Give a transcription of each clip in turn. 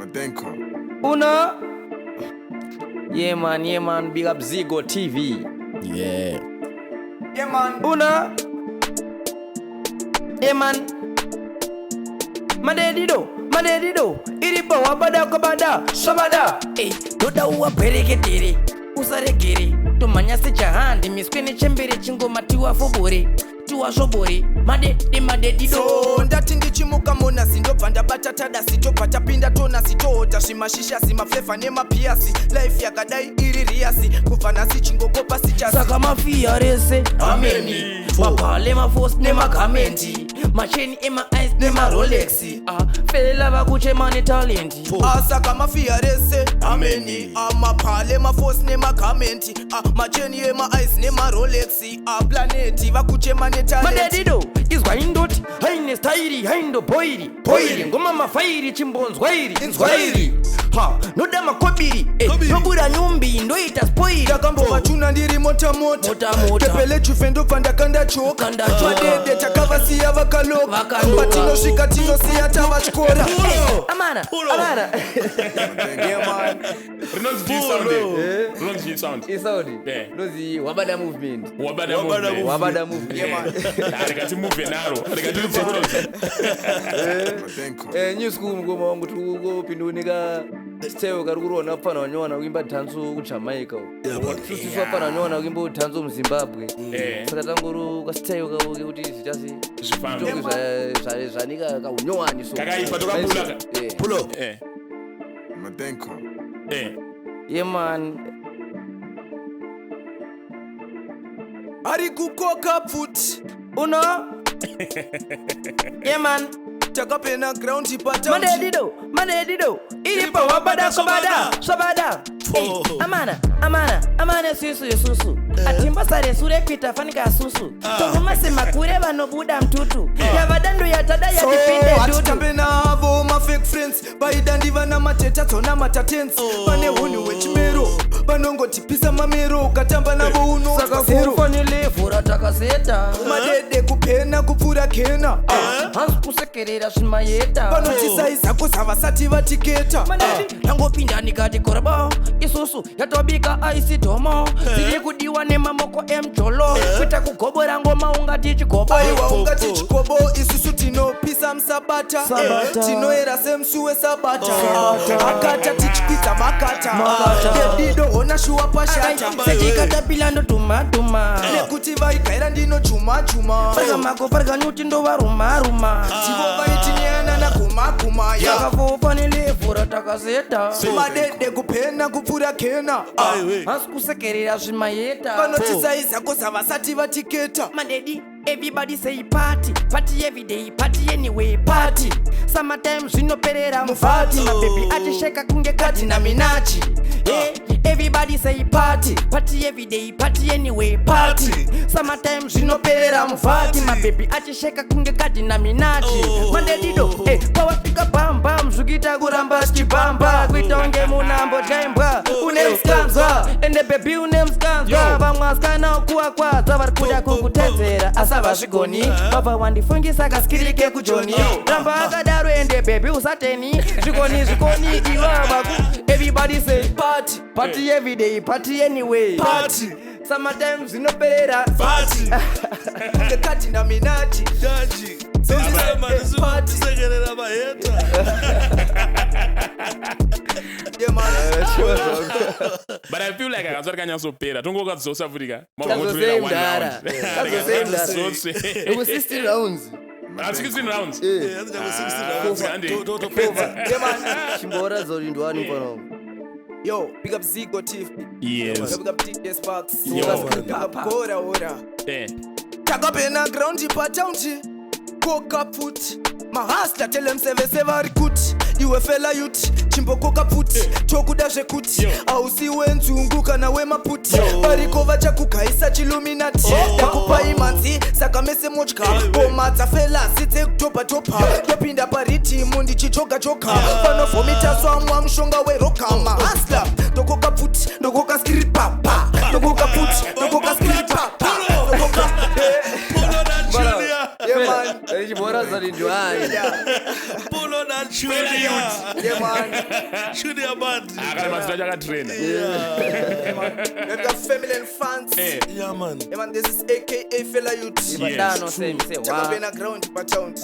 Madenko. Una? Yeah man, yeah man, big up Zigo TV. Yeah. Yeah man. Una? Yeah man. Madedido, madedido, iripo wabada kabada, shabada. Ey, toda uwapereketere, usaregere, tomhanya sechahandi, miswe nechembere chingoma tiwafobore, tiwasvobore, madede madedido. So ndati ndichimuka monasi, ndobva ndabata tadasi, tobva tapinda tonasi, toota zvimashishasi, maflevha nemapiyasi. Life yakadai iri riyasi, kubva nhasi chingokopa sichasi. Saka mafiya rese ameni, mabhale, mafosi nemagamendi, macheni emaice nemarolex, ah, fela vakuchema netalenti. Asaka mafiya rese ameni, amaphale, mafosi nemagamenti, macheni emaice nemarolex, aplaneti vakuchema netalenti. Madedido, izwa indoti haine stairi, haindo boiri boiri, ngoma mafairi, chimbonzwa iri, Inzwa iri. Ha, noda makobiri, eh, nobura nyumbi ndoita spoiri. Ndakambovachuna ndiri motamota. Mota, mota. Kepele chufe, ndobva ndakandachoka. Kanda choka. Madede takavasiya vakaloka. Vakaloka. Patinosvika tinosiya tavatyora. Amana, amana. Yeah, man. Rinonzi G sound. Rinonzi G sound. Isound Yeah. nozi Wabada Movement. Wabada Wabada Movement. Wabada Movement. Yeah, man. Ah, rikati move naro. Rikati ridzorodze. Madenko. Eh, new school mukoma wangu, tikungopindunika style kari kurohwa pfana wanyowana kuimba dhanso kuJamaica uko. Isusu vapfana vanyowana kuimba dhanso muZimbabwe. Saka tangoro kastyle kavo kekuti zvitasi Zvifambe. zvitonge zvanika kaunyowani so. Kakaipa, tokapula ka. Eh. Pull up. Madenko. Yeah man. Ari kukoka pfuti. Uno. Yeah man. Takapena ground pata. Madedido, madedido, iripo wabada kobada, sabada. Hey, amana, amana, amana, susu isusu. Atimbasare sure kuita fanika susu. Togumase makure vanobuda mtutu. Yavadando yatada yatipinde dudu. Hatitambe navo mafake friends, vaida ndivana mateta tsona matatens, vane hunhu hwechimero, vanongotipisa mamero, ukatamba navo Saka unozero. kufa nelevhura takaseta. Madede kupena kupfuura kena. Hanzi kusekerera zvimayeta. Vanotisaisa kuza vasati vatiketa. Manedi tangopinda nikati korobo, isusu yatobika aisi dhomo, dziri kudiwa nemamoko emjolo, kuita kugobora ngoma ungati chigobo. Aiwa, ungati chikobo, isusu tinopisa musabata. Sabata. Tinoera semusi wesabata, akata tichikwidza makata. Dedido hona shuwa pashata. Sechikatapila ndodhumadhuma. Nekuti vaigaira ndinochuma-chuma. Farga mako farga nyuti ndovarumaruma. Tivo vaitinyana guma-guma ya. Takafofa nelevhura takaseta. Madede kupena kupfuura kena. Hanzi kusekerera zvimayeta. Vanotisaisa kuza vasati vatiketa. Mandedi, everybody say party, party every day, party anyway, party. Summertime zvinoperera muvhati, mabebi achisheka kunge kati naminachi. Hey, everybody say party, party every day, party anyway, party. Summertime zvinoperera muvhati, mabebi achisheka kunge kati naminachi. Mandedido, hey, pawasvika bam bam, zvikuita kuramba chichibamba, kuita kunge munambo dyaimbwa. Une musikanzwa, ende bebi une musikanzwa, vamwe vasikana ukuwakwadza vari kuda kukutedzera asi havazvigoni, vabva wandifungisa kaskiri kekujoni. Ramba akadaro, ende bebi usateni zvikoni zvikoni iva vaku. Everybody say party, party every day, party anyway, party. Summertime zvinoperera Party. Kunge kati naminachi. Daji. Party. Sekerera maheta. Yeah, man. But I feel like akanzwa rikanyatsopera tongokadzosa futi ka. Kazosei mdara. Kazosei mdara. Iku 16 rounds. 16 rounds. Eh. Topedza. Yeah, man. Chimboratidza kuti ndiwani mufana wangu. Yo, big up Zigo TV. Yes. Big up TJ Sparks. Yo. Big up Gora Ora. Takapena ground pataundi, koka pfuti, mahasla telemsevese vari kuti iwe fela yuti chimbokoka pfuti, tokuda zvekuti hausi wenzungu kana wemaputi, variko vachakugaisa chiluminati, ndakupai manzi saka mese modya ngoma dzafelasi dzekutopa-topa, topinda paritimu ndichichoga-choga, vanovhomita swamwa mushonga weroka. Mahasla ndokoka pfuti, ndokoka skripapa, ndokoka pfuti, ndokoka skripapa, ndokoka. Pull on that, Junior. Yeah, man. Chibora zari ndiwani. Pull on that junior. Yeah, man. Junior band. Ah, kana mazita acho akatraina. Yeah, man. We've got family and fans. Yeah, man. Yeah, man, this is AKA Fela Youth. Dano say me say wa. Takapena ground patown.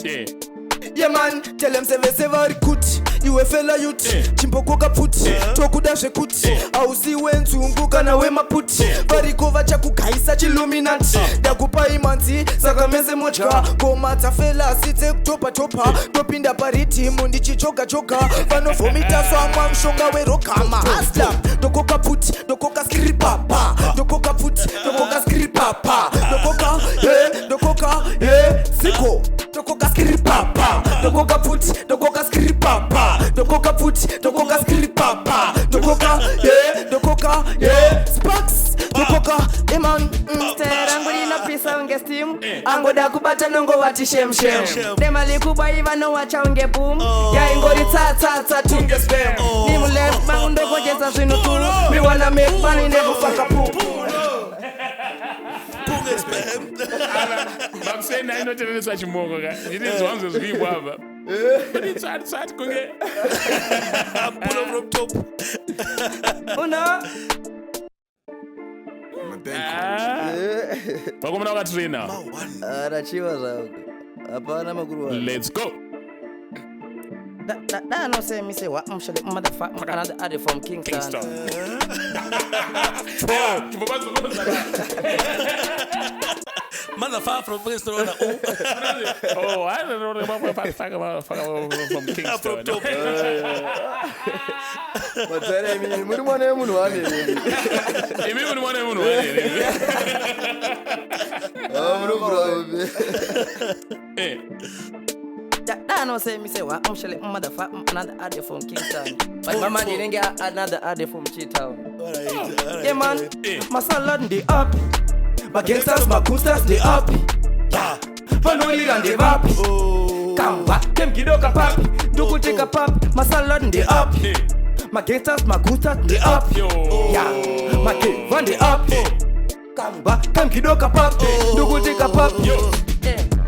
Yeah man, tell them sevese vari kuti iwe fela youth, chimbokoka pfuti, tokuda zvekuti hausi wenzungu kana wemaputi, variko vachakugaisa chiluminati. Ndakupai manzi, saka mese modya ngoma dzafelasi dzekutopa-topa. Topinda paridhimu ndichijoga-joga, vanovhomita swamwa mushonga werogama. Hustler, ndokoka pfuti, ndokoka skripapa, ndokoka pfuti, ndokoka skripapa, ndokoka ye, ndokoka ye siko, ndokoka skripapa, ndokoka pfuti, ndokoka skripapa, ndokoka pfuti, ndokoka skripapa, ndokoka ye, ndokoka ye sparks, ndokoka eman. Style rangu rinopisa unge steam, angoda kubata nongovati shem shem. Dema likubwa ivanowacha unge boom, yaingori tsatsatsa tunge spam. Nimuleft mangu ndokojesa zvinhu tu, we wanna make money nekufaka pu. Punga spam. Makuseni ainoterereswa chimoko ka nditi zvanzo zvikuibwa apa kuti tsvati tsvati kunge. Pull up from top. Uno. Madenko. Vakomana vakatraina. Arachiva zvako. Hapana makuru wani. Let's go. Dano say me say what mshale motherfucker, another addy from Kingston. Kingston. Chibobazokoroza. Motherfucker from Kingston. Oh, Oh, I don't know motherfucker from Kingston. from top. Madzara imi muri mwana wemunhu wani. Imi muri mwana wemunhu wani here? Ah, munobvura. Dano say me say what mshale motherfucker, another addy from Kingston. But mama ndinenge Another addy from Chi-Town. Alright, alright. Yeah man, masalad ndi up. Magangsters, magustas ndeapi? Yeah. Vanorira ndevapi? Kamba kemgidoka papi, ndukucheka papi, masalad ndi up. Magangsters, magustas ndi up. Yo. Yeah, mageva ndi up. Kamba kemgidoka papi, ndukucheka papi. Yo.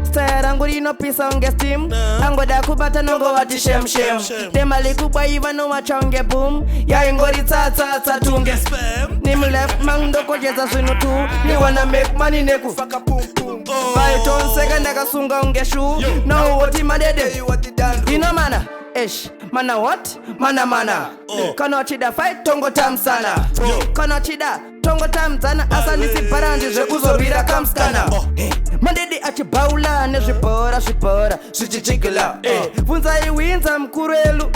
Style rangu rinopisa unge steam, angoda kubata nongovati shem shem. Dema likubwa ivanowacha unge boom, yaingori tsatsatsa tunge Spam. nimuleft mangu ndokojesa zvinhu tu, me wanna make money neku Faka pum pum. vaitonseka ndakasunga unge shu nowoti madede. You what the dan. Ino mana ish mana what mana mana, kana uchida fight tongotamsana, kana uchida tongotamzana, asanisibharandi zvekuzorwira kamusikana. Madede achibhaula nezvibhora zvibhora zvichichigila. Bvunzai winza mukuru elu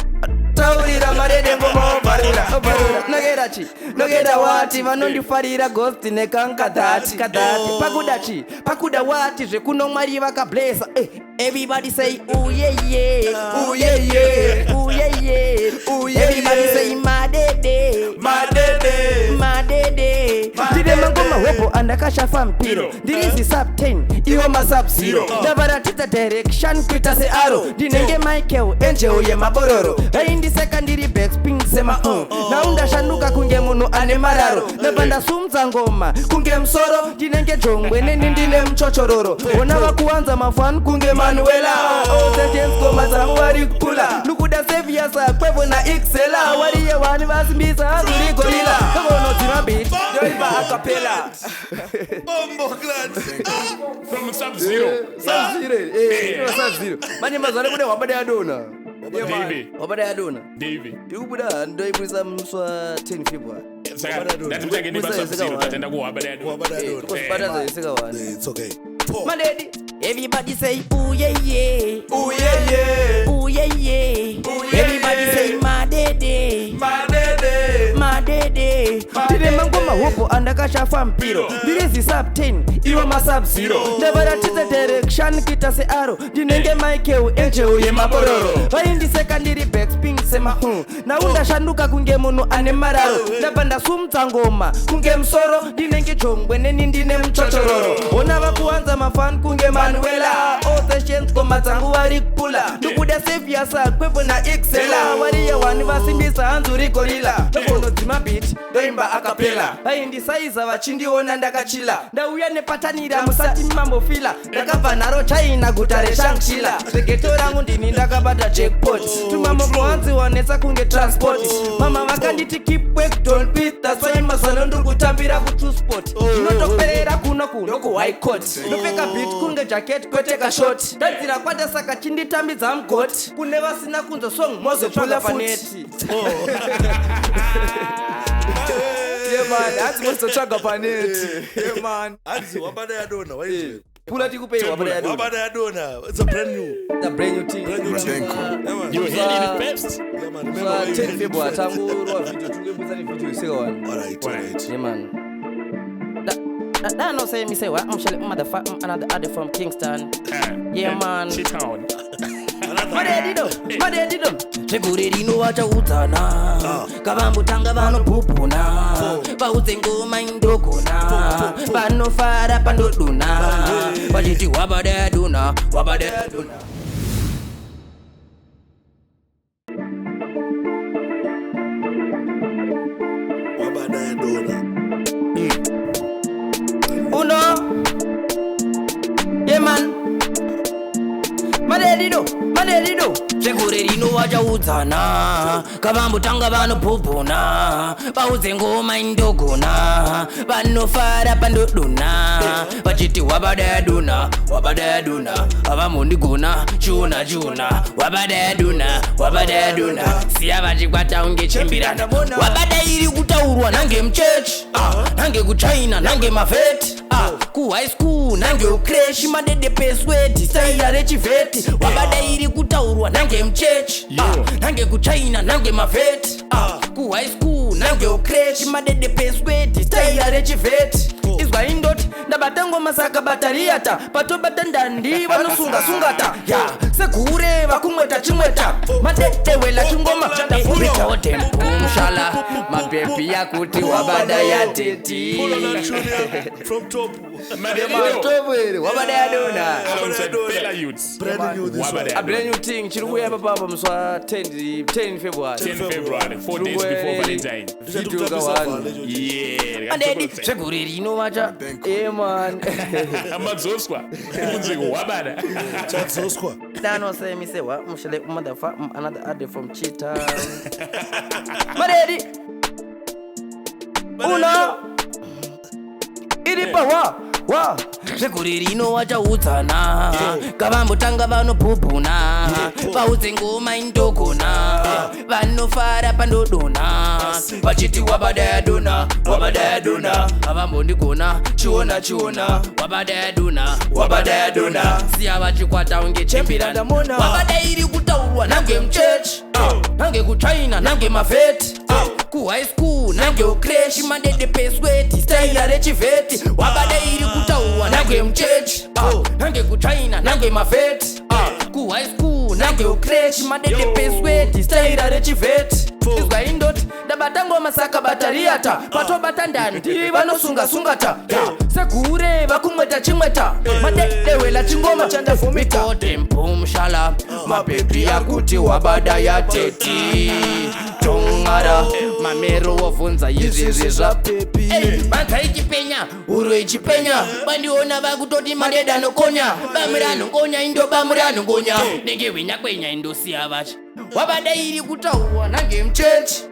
taurira madede ngoma obvarura obvarura, nokera chi nokera wati vanondifarira ghost nekankadhati kadhati, pakuda chi pakuda wati zvekuno Mwari vakablesa. Everybody say uyeye Uyeye. uyeye. Uyeye. Everybody say madede Madede. madede. Ndine mangoma hobho andakashafa mpiro, ndiri zisub 10 iwo masub 0, ndavaratidza direction kuita searo, ndinenge Michael Angel yemabororo. Vaindiseka ndiri backspin sema nau ndashanduka kunge munhu ane mararo, ndabva ndasumudza ngoma kunge musoro, ndinenge jongwe neni ndine muchochororo. Ona vakuwanza mafan kunge Manuela osechens, ngoma dzangu vari kupula nukuda seviasa kwevo naixela wariye wani vasimbisa hanzuri gorila tovonodzima beat. Ndoimba acapella. Bombo glad. From sub zero. Sub-zero. Eh, sub-zero. Manje mazana kuda wabada yadona. Davy. Wabada yadona. Davy. Iri kubuda ndoibudisa musi wa 10 February. Saka ndatimutange ndiba sub zero tatenda kuhwabada yadu. Wabada Eh, dona. tikosibata zvaisika wani. It's okay. Four. My lady, everybody say ooh yeah yeah, Ooh yeah yeah. ooh yeah yeah. Everybody say my daddy, Madede. madede. Ndine mangoma hobho andakashafa mpiro, ndiri zisub 10 iwo masub 0, ndavaratidza direction kuita searo, ndinenge Michael Angel yemabororo. Vaindiseka ndiri backspin sema nau ndashanduka kunge munhu ane mararo, ndabva ndasumudza ngoma kunge musoro, ndinenge jongwe neni ndine muchochororo. Ona vakuwanza mafan kunge Manuela osessions, ngoma dzangu vari kupula ndokuda seviasa kwevo naixela wariye wani vasimbisa hanzuri gorila togonodzima beat Ndoimba acapella. Vaindisaiza vachindiona ndakachila. Ndauya nepatanira, musati mambofila. Ndakabva naro China, guta reShangshila. Zvegeto rangu ndini ndakabata jackpot. Tumamoko hanzi wanetsa kunge transport. Mama vakanditi, "Keep work, don't quit." That's why mazano ndiri kutambira kuTrusport. Zvinotoperera kuno kuno kuHigh Court. Ndopfeka beat kunge jacket, kwete kashort. Ndadzira kwata, saka chinditambidza mugoti. Kune vasina kunzo song, mozotsvaga Mozopula futi. paneti. Yeah man, hanzi mozotsvaga paneti. Yeah man. Hanzi Wabada Yadona, waizwe. Pula tikupei Wabada Yadona. Wabada Yadona. It's a brand new. The brand new thing. Brand new thing. Madenko. Yeah, man. You heard it first. Yeah, man. Remember where you 10 heard it February first. tangorova video, tikuimbudza nevideo iseka. All right, all right. Yeah man. That no say me say what I'm shelling motherfucker, another other from Kingston. Yeah, man. Chitown. Madedido, madedido. Zvegore rino vachaudzana, kavambotanga vanopupuna, vaudze ngoma indogona, vanofara pandoduna, vachiti Wabada Yadona, Wabada Yadona. Wabada Yadona. Uno. Yeah man. Madedido, madedido. Zvegore rino vachaudzana, kavambotanga vanopupuna, vaudze ngoma indogona, vanofara pandoduna, vachiti Wabada Yadona, Wabada Yadona, havambondigona, chiona chiona, Wabada Yadona, Wabada Yadona, siya vachikwata unge chimbirana. Wabada iri kutaurwa nange muchechi, nange kuChina, nange mavheti, kuhigh school, nange ucreche, madede pesweti staira rechivheti. Wabada iri kutaurwa nange muchechi, nange kuChina, nange mavheti, kuhigh school, nange ucreche, madede pesweti staira rechivheti. Izwa indoti ndabata ngoma saka batariyata patobata ndandi vanosunga-sungata ya segure vakumweta chimweta madedewela chingoma mshala mabhebhi yakuti Wabada yateti. Pull on that tune here from top. Madedido. Here, Wabada Yadona. Alongside Fela Youths. Brand new this Wabada one. A brand new thing chiri kuuya papapa musi wa 10 10 February. 10 February, 4 days before Valentine. Video ka one. Yeah. Madedi, zvegore rino vacha. Yeah man. Amadzoswa. Kunze Wabada. Chadzoswa. Dano say me say what mshele motherfucker, another other from Cheetah. Madedi. Una. Iripa wa wa. Zvegore rino vachaudzana, kavambotanga vanopupuna, vaudze ngoma indogona, vanofara pandodona, vachiti Wabada Yadona, Wabada Yadona, havambondigona, chiona chiona, Wabada Yadona, Wabada Yadona, siya vachikwata unge chembirana. Ndamona. Wabada iri kutaurwa nange muchechi, nange kuChina, nange mavheti, kuhigh school, nange ucreche, madede pesweti staira rechivheti. Wabada iri kutaurwa nange muchechi, nange kuChina, nange mavheti, kuhigh school, nange ucreche, madede pesweti staira rechivheti. Izwa indoti ndabata ngoma saka batariyata patobata ndandi vanosunga-sungata segure vakumweta chimweta madedewela chingoma Chandavhomita. Mshala mabhebhi yakuti Wabada yateti tongara mamero wovhunza izvizvi zvapepi. Banza ichipenya, huro ichipenya, vandiona vakutoti madeda anokonya, bamuri anongonya indo, bamuri anongonya nenge hwenya kwenya indosiya vacha. Wabada iri kutaurwa nange muchechi,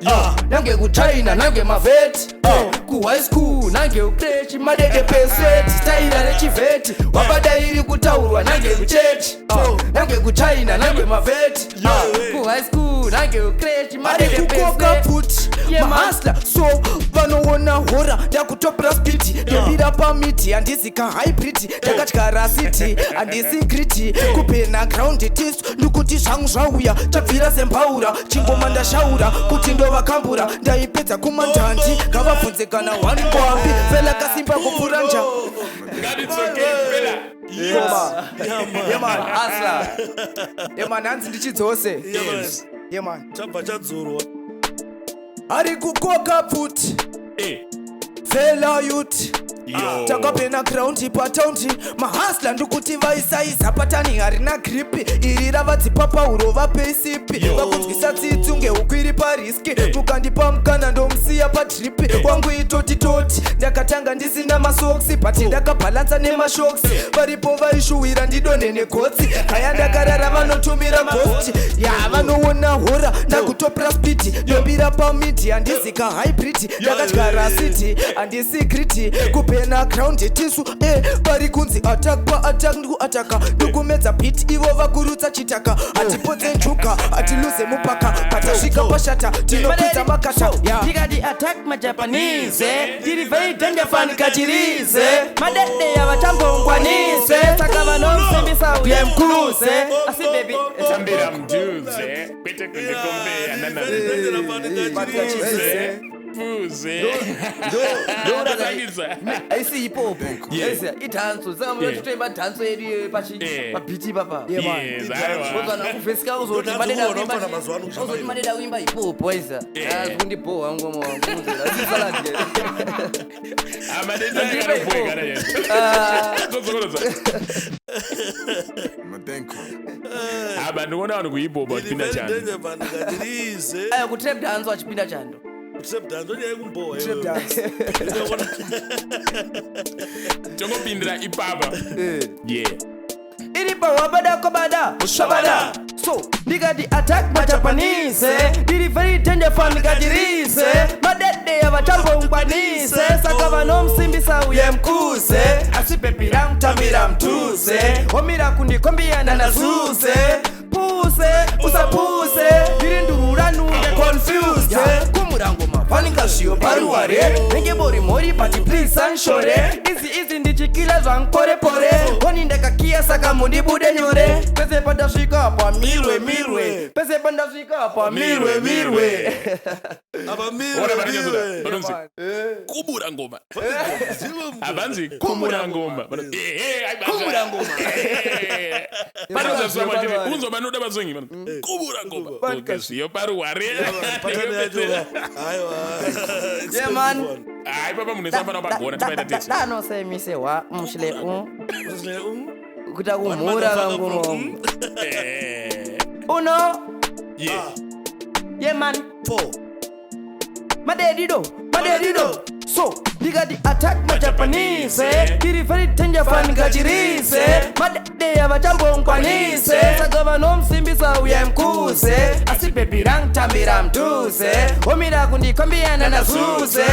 nange kuChina, nange mavheti, kuhigh school, nange ucreche, madede pesweti staira rechivheti. Wabada iri kutaurwa nange muchechi, nange kuChina, nange mavheti, kuhigh school, nange ucreche, Ari madede kukoka pesweti. pfuti. Yeah, man. Mahustler so vanoona hora, ndakutopera spiti, ndobira pamiti, handisi kahybrid, ndakatyara city, handisi griti kupena ground tis ndikuti zvangu zvauya chabvira sembaura chingoma ndashaura kuti ndovakambura ndaipedza kumandandi ngavabvunze kana one kwambi Fela kasimba kupfuura nja. Ngatitsoke Fela. Yeah man. Asla. Yeah man, hanzi ndichidzose. Yeah, man. Yeah man. Chabva chadzorwa. Ari kukoka pfuti. Eh. Fela Youth. Yo. Takapena ground pataundi, mahustler ndikuti vaisaisa patani harina grip iri ravadzipa pauro vapeisipi vakunzwisa tsitsi unge huku iri parisk. Mukandipa mukana ndomusiya padrip wangu itoti toti. Ndakatanga ndisina masocks, but ndakabhalansa nemashocks. Varipo vaishuwira ndidonhe negotsi, kaya ndakarara vanotumira ghost ya vanoona hora. Ndakutopra speed, ndombira pamidi, handizika hybrid. Ndakadyara city, handisi greedy. Kupena ground tisu vari kunzi attack pa attack, ndikuataka, ndikumedza beat, ivo vakurutsa chitaka. Hatipotse njuga, hatiluze mupaka, patasvika pashata tinopidza makata ya. Ndikati attack maJapanese, ndiri very danger fan kachirize. Madede avachambongwanise, saka vanomusimbisa uye mukuse. Asi baby Tambira mudhuze, kwete kundikombeya nana pfuze. Tangidza. Haisi hip hop, idhanso, saka munotoimba dhanso yedu pabeat ipapa. Yes, aiwa. Kuvhesika kuzoti Ndo madeda dhanso unoona mazuva ano kuzoti kushamba. madeda kuimba hip hop waisa kundibhowa ngoma wangu. Ah, madede akanoboekana yena. Todzokorodza. Madenko. Apa ndikuona vanhu kuhip hop vachipinda chando. Ndirize Aya, kutrap dance wachipinda chando. Trap dance onyaya kumbowa. Trap dance. Tongopindira ipapa. Yeah. Iri pawabada kobada ushabada. So ndikati attack maJapanese, ndiri very danger fan kachirize. Madede avachambongwanise, saka vanomusimbisa uye mukuse. Asi baby rangu tambira mudhuze, omira kundikombiyana nazuze. Puse usapuse, ndiri ndurura confused. Kumura ngoma fanika zviyo paruware, nenge bori mhori, but please anshore. Izi izi ndichikila zvangu porepore, oni ndakakiya saka mundibude nyore. Pese pandasvika pamirwe mirwe, pese pandasvika pamirwe mirwe. Apa Ona mirwe vanonyazoda, mirwe. vanonzi kubura ngoma. Havanzi kumura ngoma. Ehe, ai basa. Kumura ngoma. Ehe. Vanozoswa vachiti, unzwa vanoda vasongi kubura ngoma. Okay, zviyo paruware. Patani yacho aiwa. Yeah, man. Hayi, papa munhu esafana pagona tipaita tese. Danosemisehwa mushile u kuita kumhura kangoma wangu. Uno. Yeah. Yeah man. Four. Madedido madedido. So ndikati attack maJapanese, ndiri very danger fan kachirise. Madede avachambongwanise, saka vanomusimbisa uye mukuse. Asi baby rangu tambira mudhuze, omira kundikombiyana nazuze.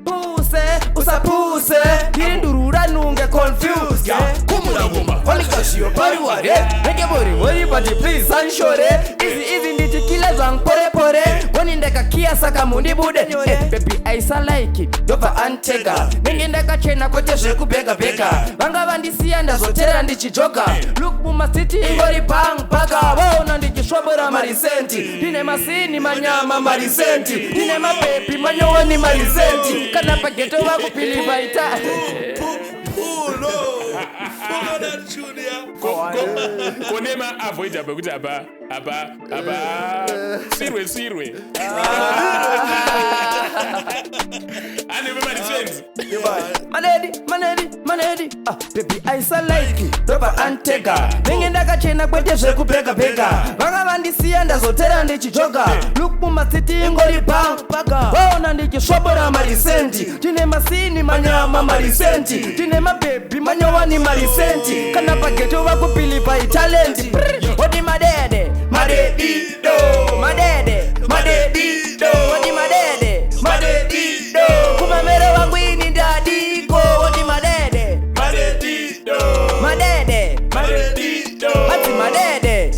Puse usapuse, ndiri ndurura nunge confused. Kumura ngoma. Fanika zviyo paruware, nenge bori hori, but please anshore. Izi izi ndichikila zvangu porepore, oni ndakakiya saka mundibude. Baby aisa like ndobva antega, nenge ndakachena kwete zvekubhega-bhega. Vanga vandisiya ndazotera ndichijoga. Look, mumasiti ingori bang baka, vaona ndichisvobora marisenti. Ndine masini manyama marisenti, ndine mapepi manyowani marisenti, kana pageto vakupilivaita. Pulo. Pulo that junior. Kone maavoid apa kuti apa apa apa sirwe sirwe ane pemarisenzi. Manedi manedi manedi, ah, baby aisa like ndobva antega, nenge ndakachena kwete zvekubhega-bhega. Vanga vandisiya ndazotera ndichijoga. Look, mumasiti ingori bang baka, vaona ndichisvobora marisenti. Tine masini manyama marisenti, tine mabhebhi manyowani marisenti, kana pageto vakupilipa italenti. Odi madede madedido madede madedido, odi madede madedido, kumamere wangu ini ndadiko. Odi madede madede, ati madede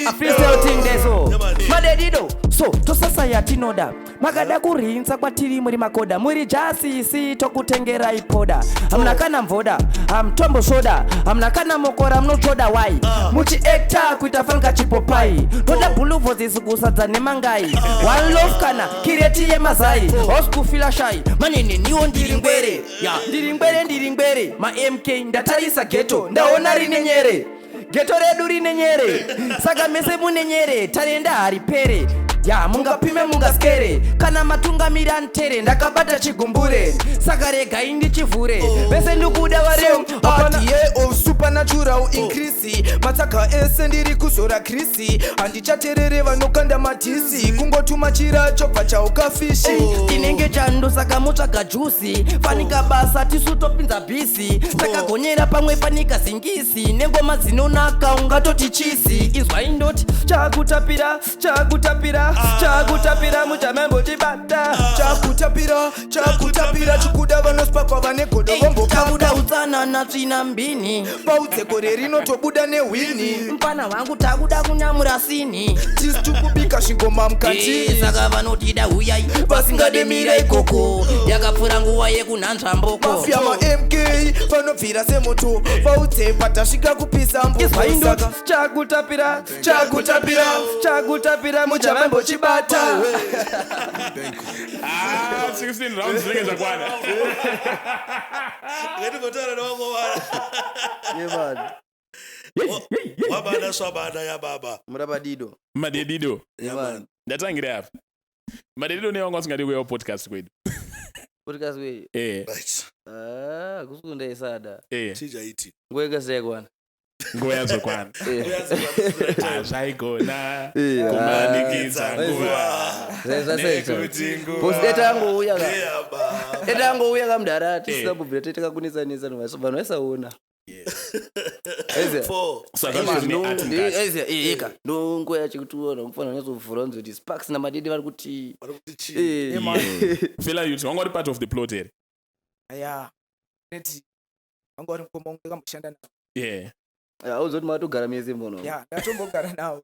a freestyle thing deso madedido. So tosasa yatinoda, makada kurinza kwatiri muri makoda, muri jasisi tokutengerai poda. Hamuna kana mvoda, hamutombosvoda, hamuna kana mokora, munotsvoda wai muchiekta kuita fanika chipopai. Toda bhuluvhozisi kusadza nemangai, one loaf kana kireti yemazai, hausi shai manini niwo. Ndiri ngwere ya, ndiri ngwere, ndiri ngwere mamk. Ndatarisa geto ndaona rine nyere, geto redu rine nyere, saka mese mune nyere. Tarenda haripere. Ya, mungapime, mungaskere, kana matungamiri antere. Ndakabata chigumbure, saka regai ndichivhure. Vese ndikuda vareu. Hapana of supernatural increase, matsaka ese ndiri kuzora krisi. Handichaterere vanokanda madhisi, kungotuma chira chobva chaukafishi. Tinenge chando, saka mutsvaga jusi. Fanika basa, tisu topinza bhisi. Takagonyera pamwe fanika zingisi, nengoma dzinonaka ungatoti chisi. Izwai ndoti chakutapira, chakutapira, chakutapira, muchamambochibata. Chakutapira, chakutapira, chikuda vanospakwa vane godo. Takuda Vombokauda utsanana, tsvina mbini. Paudze gore rinotobuda nehwini. Mupana wangu, takuda kunyamura sini. Tisu tikubika zvingoma mukati. Saka vanotida huyai, vasingade mira ikoko. Yakapfuura nguva yekunhanzva mboko. Mafia maMK vanobvira semoto, vaudze patasvika kupisa. Izwai ndoti Mbosaka chakutapira, chakutapira, chakutapira, muchamambochibata. Ah, 16 rounds dzinenge zvakwana. Ngatimbotaura nevakomana. Yemani. Wabada swabada yababa. Murabadido. Madedido. Yemani. Ndatangira apa madedido nevanga vasingadi kuuyawo podcast kwedu. Podcast way. Right. Ah, kusukunda isada. Chijaiti. Nguva yakasiyakwana. Nguva yazokwana. Hazvaigona kumanikidza nguva nekuti nguva Bosi etangouya ka. Yababa. Etangouya kamudhara, tisina kubvira takakunetsanetsa, vanhu vaisaona. Aiziya. Four. Saka zvine art mukati. Eka ndonguva yacho kuti uona mufana unyatsovhura unzoti Sparks naMadede vari kuti Vari kuti chii? Fela Youth, wanga uri part of the plot here? Ya, neti vanga vari mukoma wangu, ndakamboshanda navo. Auzoti makatogara mese muno. Ya, ndatombogara navo.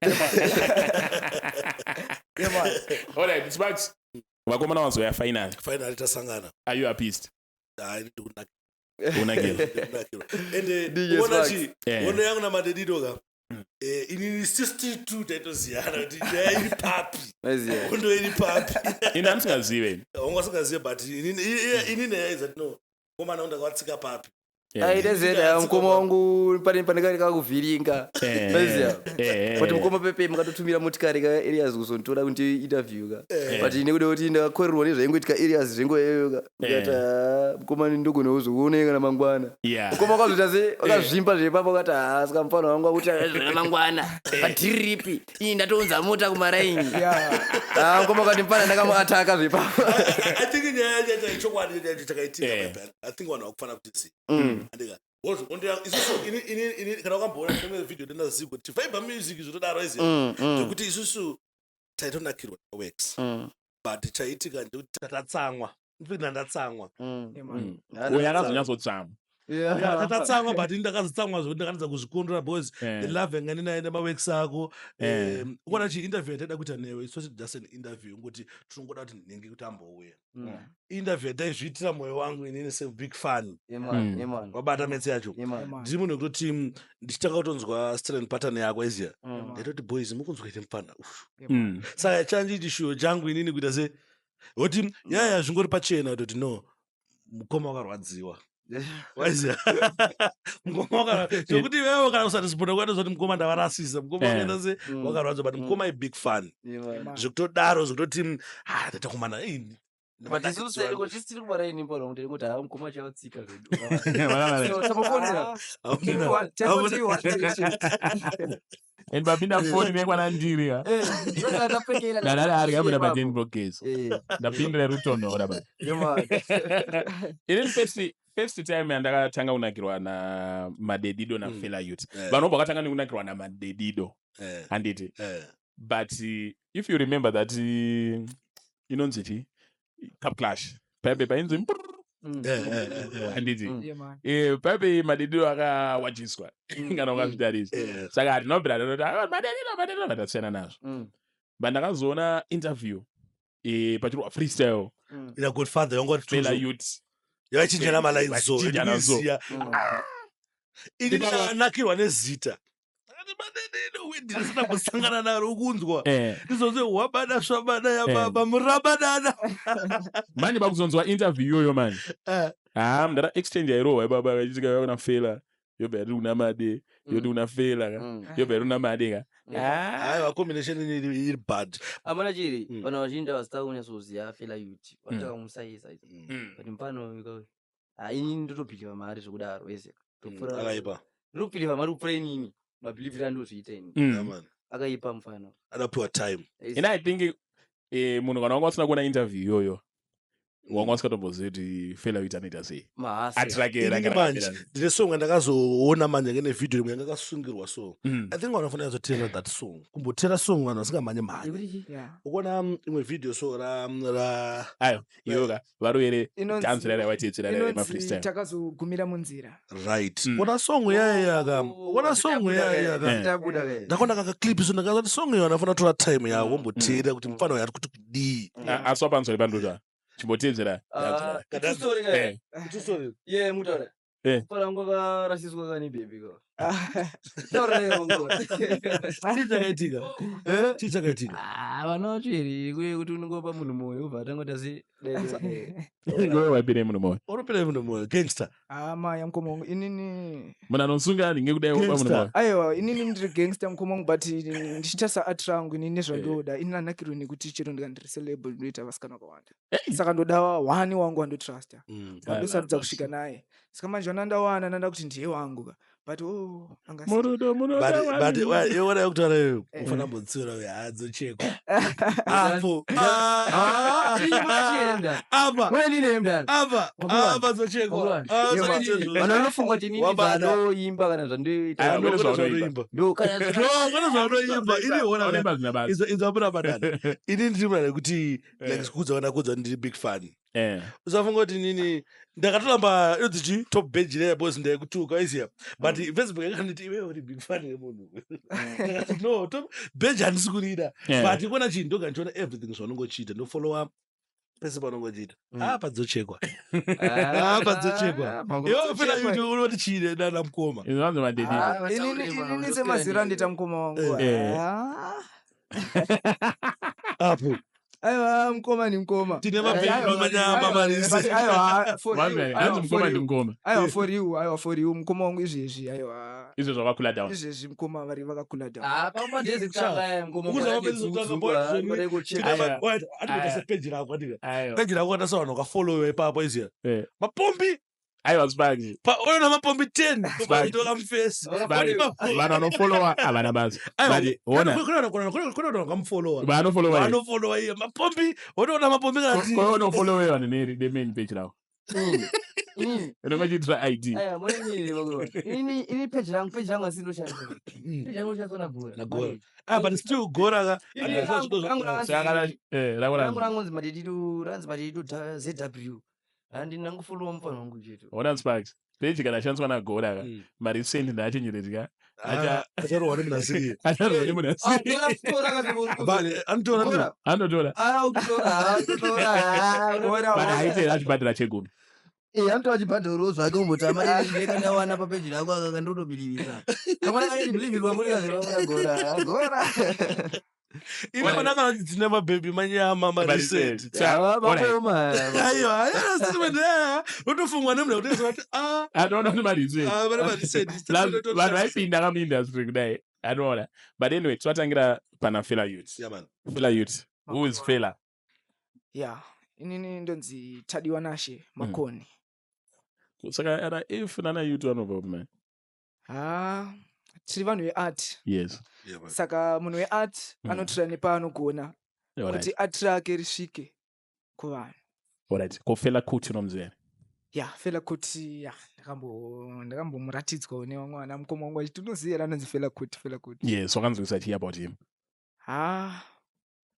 Yeah, man. Alright, Sparks, vakomana vazoya final. Finally tasangana. Are you appeased? Hayi, ndikunakirwa. Unakirwa? Ndikunakirwa. Ende DJ uona Sparks. chi ono yangu naMadedido ka. Inini 62 taitoziyana kuti nyaya iri papi. Aiziya. Hondo iri papi. Ini handisingazive ini. Wanga usingazive, but inini yaizati no komana undakawatsika papi. Aitezeda mukoma wangu, pane panenge kakuvhiringa. Aiziya. But mukoma Pepe makatotumira motikari ka Arias kuzonditora kuti interview ka. But nekuda kuti ndakakorerwa nezvaingoitika Arias zvengoeyo ka. Ndikati, "Ah, mukoma, ndogona kuzokuoneka namangwana." Mukoma wakazoita se wakazvimba zvepapo, akati, "Ah, saka mufana wangu akuti zvona mangwana padhiripi iyi ndatounza mota kumaraini." Ah, mukoma akati mufana ndakamuataka zvepapo. I think nyaya yacho ichokwadi yacho chakaitika. I think vanhu vakufanira kuti si andika isusu ini kana wakamboona rimwe video ndendaziva kuti Viber Music zvotodaro izi zvekuti isusu taitonakirwa works, but chaitika ndekuti tatatsamwa, ndipinda ndatsamwa. Uyo akazonyatsotsamwa. Yeah, tatatsamwa, but ini ndakazotsamwa zvekuti ndakatadza kuzvikondora because the love yanga ndinayo nemaworks ako. Ukuona chi interview yataida kuita newe, it's not just an interview ngokuti tinongoda kuti nhingi kuti ambouya. Interview yataizviitira mwoyo wangu inini sebig fan. Wabata metse yacho. Ndiri munhu wekutoti ndichitanga kutonzwa style pattern yako iziya, ndaitoti, "Boys, mukunzwa ite mufana ufu." Saka chanji chishuwo changu inini kuita se kuti yaya zvingori pachena kutoti no, mukoma wakarwadziwa, waiziya, mukoma wakarwadziwa zvekuti iwewe kana usaresponda kwatozoti mukoma ndavarasisa, mukoma wakaita se wakarwadziwa, but mukoma ibig fan zvekutodaro, zvekutoti ah, ndatakumana. Tisiri kumaraini mbona kuti kuti haa, mukoma chavatsika zvedu. And papinda foni nekwana ndiri ka, ndadari arya buda paten brokers, ndapindira rutonhora ba. Inini first time yandakatanga kunakirwa naMadedido naFela Youth, vanhu vobva vakatanga nekunakirwa naMadedido, handiti? But if you remember that inonzi chi Cup Clash paipe painzi, handiti? Paipe Madedido akawachiswa kana ukazvitarisa. Saka hatinobvira tanoti, "Ah, Madedido, Madedido," vatasiyana nazvo. But ndakazoona interview pachirwa freestyle. Ina Godfather yanga Fela Youth. Yakachinjana malines so. Vachichinjana so. Ndikuiziya. Ini ndakanakirwa nezita. Akati, "Madedido ndisina kusangana naro kunzwa." Ndizonze wabada swabada yababa murabadana. Manje pakuzonzwa interview iyoyo manje, ha, mndara, exchange yairohwa ibaba kachitika kuna Fela. Yobva yati kuna Made, yoti kuna Fela ka, yobva yati kuna Made ka. Ah. Aiwa, combination iri bad. Amana chiri vanhu vazhinji havasita kunyatsoziva Fela Youth, vatakamusaisa, but mupano inini ndotobhilivha mari zvekudaro ese. Akaipa. Ndotobhilivha mari kupfuura inini mabhilivhiro andozviita ini. Yeah, man. Akaipa mufano. Adapiwa time. And I think munhu kana wanga usina kuona interview iyoyo, wanga usikatombozivi kuti Fela Youth anoita sei. Mahasi. Atrake Inini ranga manje rakamira. ndine song yandakazoona manje ngene video imwe yanga yakasungirwa so I think vanofanira kuzotera that song, kumbotera song vanhu vasingamhanye mhanye. Ukuona imwe video so ra Ayo, iyoyo ka, varovere dance rara waitetsera rara Inonzi remafreestyle. Takazogumira Munzira. Right. Kuona song yaya ka, kuona song yaya ka, ndakaona kaka clip so ndakazati song iyo anofanira kutora time yawo womboteera kuti mufana uyu ari kuti kudii. Asi wapamusoro pandota chimbotedzera. Ye mutaura. Fana wangu akarasiswa kani bhebhi ka. Taura naye wangu. Chii chakaitika? Chii chakaitika? Ah, vana vacho here kuye kuti unongopa munhu moyo ubva atangoti asi Iwe wapire munhu moyo? Unopinda munhu moyo, gangster? Hama yamukoma wangu, inini Munhu anosunga nhinge kudai wopa munhu Gangster. moyo? Aiwa, inini ndiri gangster, mukoma wangu, but ndichitarisa art rangu inini nezvandoda, ini nanakirwe nekuti chero ndikandiri celeb ndoita vasikana vakawanda, saka ndoda one wangu wandotrusta, wandosarudza kusvika naye. Saka manje wanandawana nanda kuti ndiye wangu ka, but oh, anga Murudo munoda But wani. iwona yekutaura iyoyo, ufanira kumbotsiura uyo haadzochekwa apo. Ah, apa apa apa dzochekwa. Ah, dzochekwa. Vanhu vanofunga kuti inini Wabada. zvandoimba kana zvandoita Ah, Kwete kwete zvaunoimba. zvaunoimba. ndo kana No, kwete zvaunoimba ini ona. Unoimba zvina basa. Izwa muna madana, ini ndiri munhu nekuti like kudza vana kudza, ndiri big fan. Usafunga kuti nini ndakatoramba inonzi chi top page reya because ndaikutuka iziya, but Facebook yakanditi iwewe uri big fan yemunhu. Ndakati no, top page handisi kurida. But kuona chinhu ndoga ndichiona everything zvaunongochiita, ndofollowa pese paunongochiita. Apa dzochekwa, apa dzochekwa. Iwe Fela Youth unoti chii nana mukoma? Izvi vanzi madedini. Inini semaziro andoita mukoma wangu. Ah. Apo Aiwa, mukoma ni mukoma. tine mabhegi manyama But marisi. aiwa, for Vanzi you, hanzi aiwa, mukoma for you. ndimukoma. Aiwa, for you, aiwa, for you mukoma wangu, izvezvi aiwa. Izvo zvakakula down. Izvezvi mukoma vari vakakula down. Aya. Andikuita sepeji rako andika Aiwa. peji rako andasa vanhu vakafollowa ipapo iziya mapombi. Aiwa, Sparks. Oona mapombi 10 Sparks. toka mufesi. Sparks. Vanhu vanofollowa havana basa, but ona Kuna vanhu vakamufollowa. Vanofollowa here? Vanofollowa iye mapombi, wotoona mapombi kati. Ko unofollowa vanhu nemain page rako unonga uchiitira ID? Ini peji rangu asi ndoshandisa peji rangu ndoshandiswa naGora. NaGora. Ah, but still Gora ka Saka kana rako rangu ranzi rangonzi Madedido, ranzi Madedido ZW, handi ndangofolowa mufana wangu chete. Ona Sparks, page kana shandiswa naGora ka, marecent ndaachenjeredzika. Acharohwa nemunhu. Acharwa nemunhu asiri. Anotora. Anotora. But haite achibhadhara chegumi. Anotora chibhadharo zvake umbotama kandawana papeji rako aka kandotobhilivisa kamwana kanondibhilivirwa muri Gora. Ine manakana dzine mabhebhi manyama marecent. Aiwa, unotofungwa nemunhu kuti kuti ah. Anoona kuti marecent. Ah, vane marecent. Vanhu vaipinda kamuindustry kudai anoona. But anyway, toatangira pana Fela Youth. Yeah, man. Fela Youth, who is Fela? Ya, inini ndonzi Tadiwa Nashe Makoni. Saka ana F nana Youth vanobva kupi? Ha, tiri vanhu veart. Yeah, man. Saka munhu weart anotora nepaanogona kuti art rake risvike kuvanhu. Alright, ko Fela Kuti unomuziva? Ya, Fela Kuti, ya, ndakambomuratidzwawo nevamwe vana mukoma wangu achiti unoziva here anonzi Fela Kuti, Fela Kuti? Yes, wakanzwisa chii about him? Ha,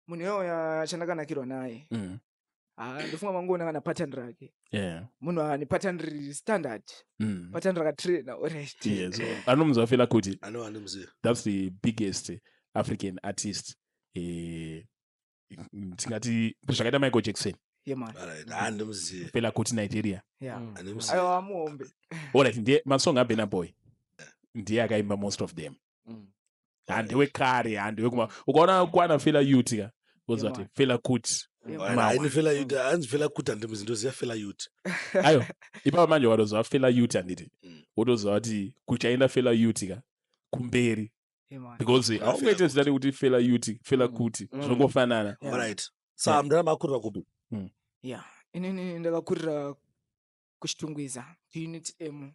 munhu iyoyo chandakanakirwa naye, ha, ndofunga mangoona kana pattern rake. Munhu ane pattern riri standard, pattern rakatraina, alright. Yes, anomuziva Fela Kuti? Ano andimuziva. That's the biggest African artist, tingati zvakaita Michael Jackson. Yeah, man. Alright, andimuziva. Fela Kuti, Nigeria. Andimuziva. Aiwa, muhombe. Alright, ndiye masong aBurna Boy ndiye akaimba most of them. Handewekare, handewekuma ukaona kwana Fela Youth ka woziva kuti Yeah, Fela Kuti. Haini Fela Youth, hanzi Fela Kuti, handimizi ndoziva Fela Youth. Ayo, ipapo manje watoziva Fela Youth, handiti? Mm. Wotoziva kuti kuchaenda Fela Youth ka kumberi, Yeah, man. because haungaite zita rekuti Fela Youth, Fela Kuti, zvinongofanana. Yeah. Alright, sa mudara makurira kupi? Yeah, inini ndakakurira kuChitungwiza, kuUnit M.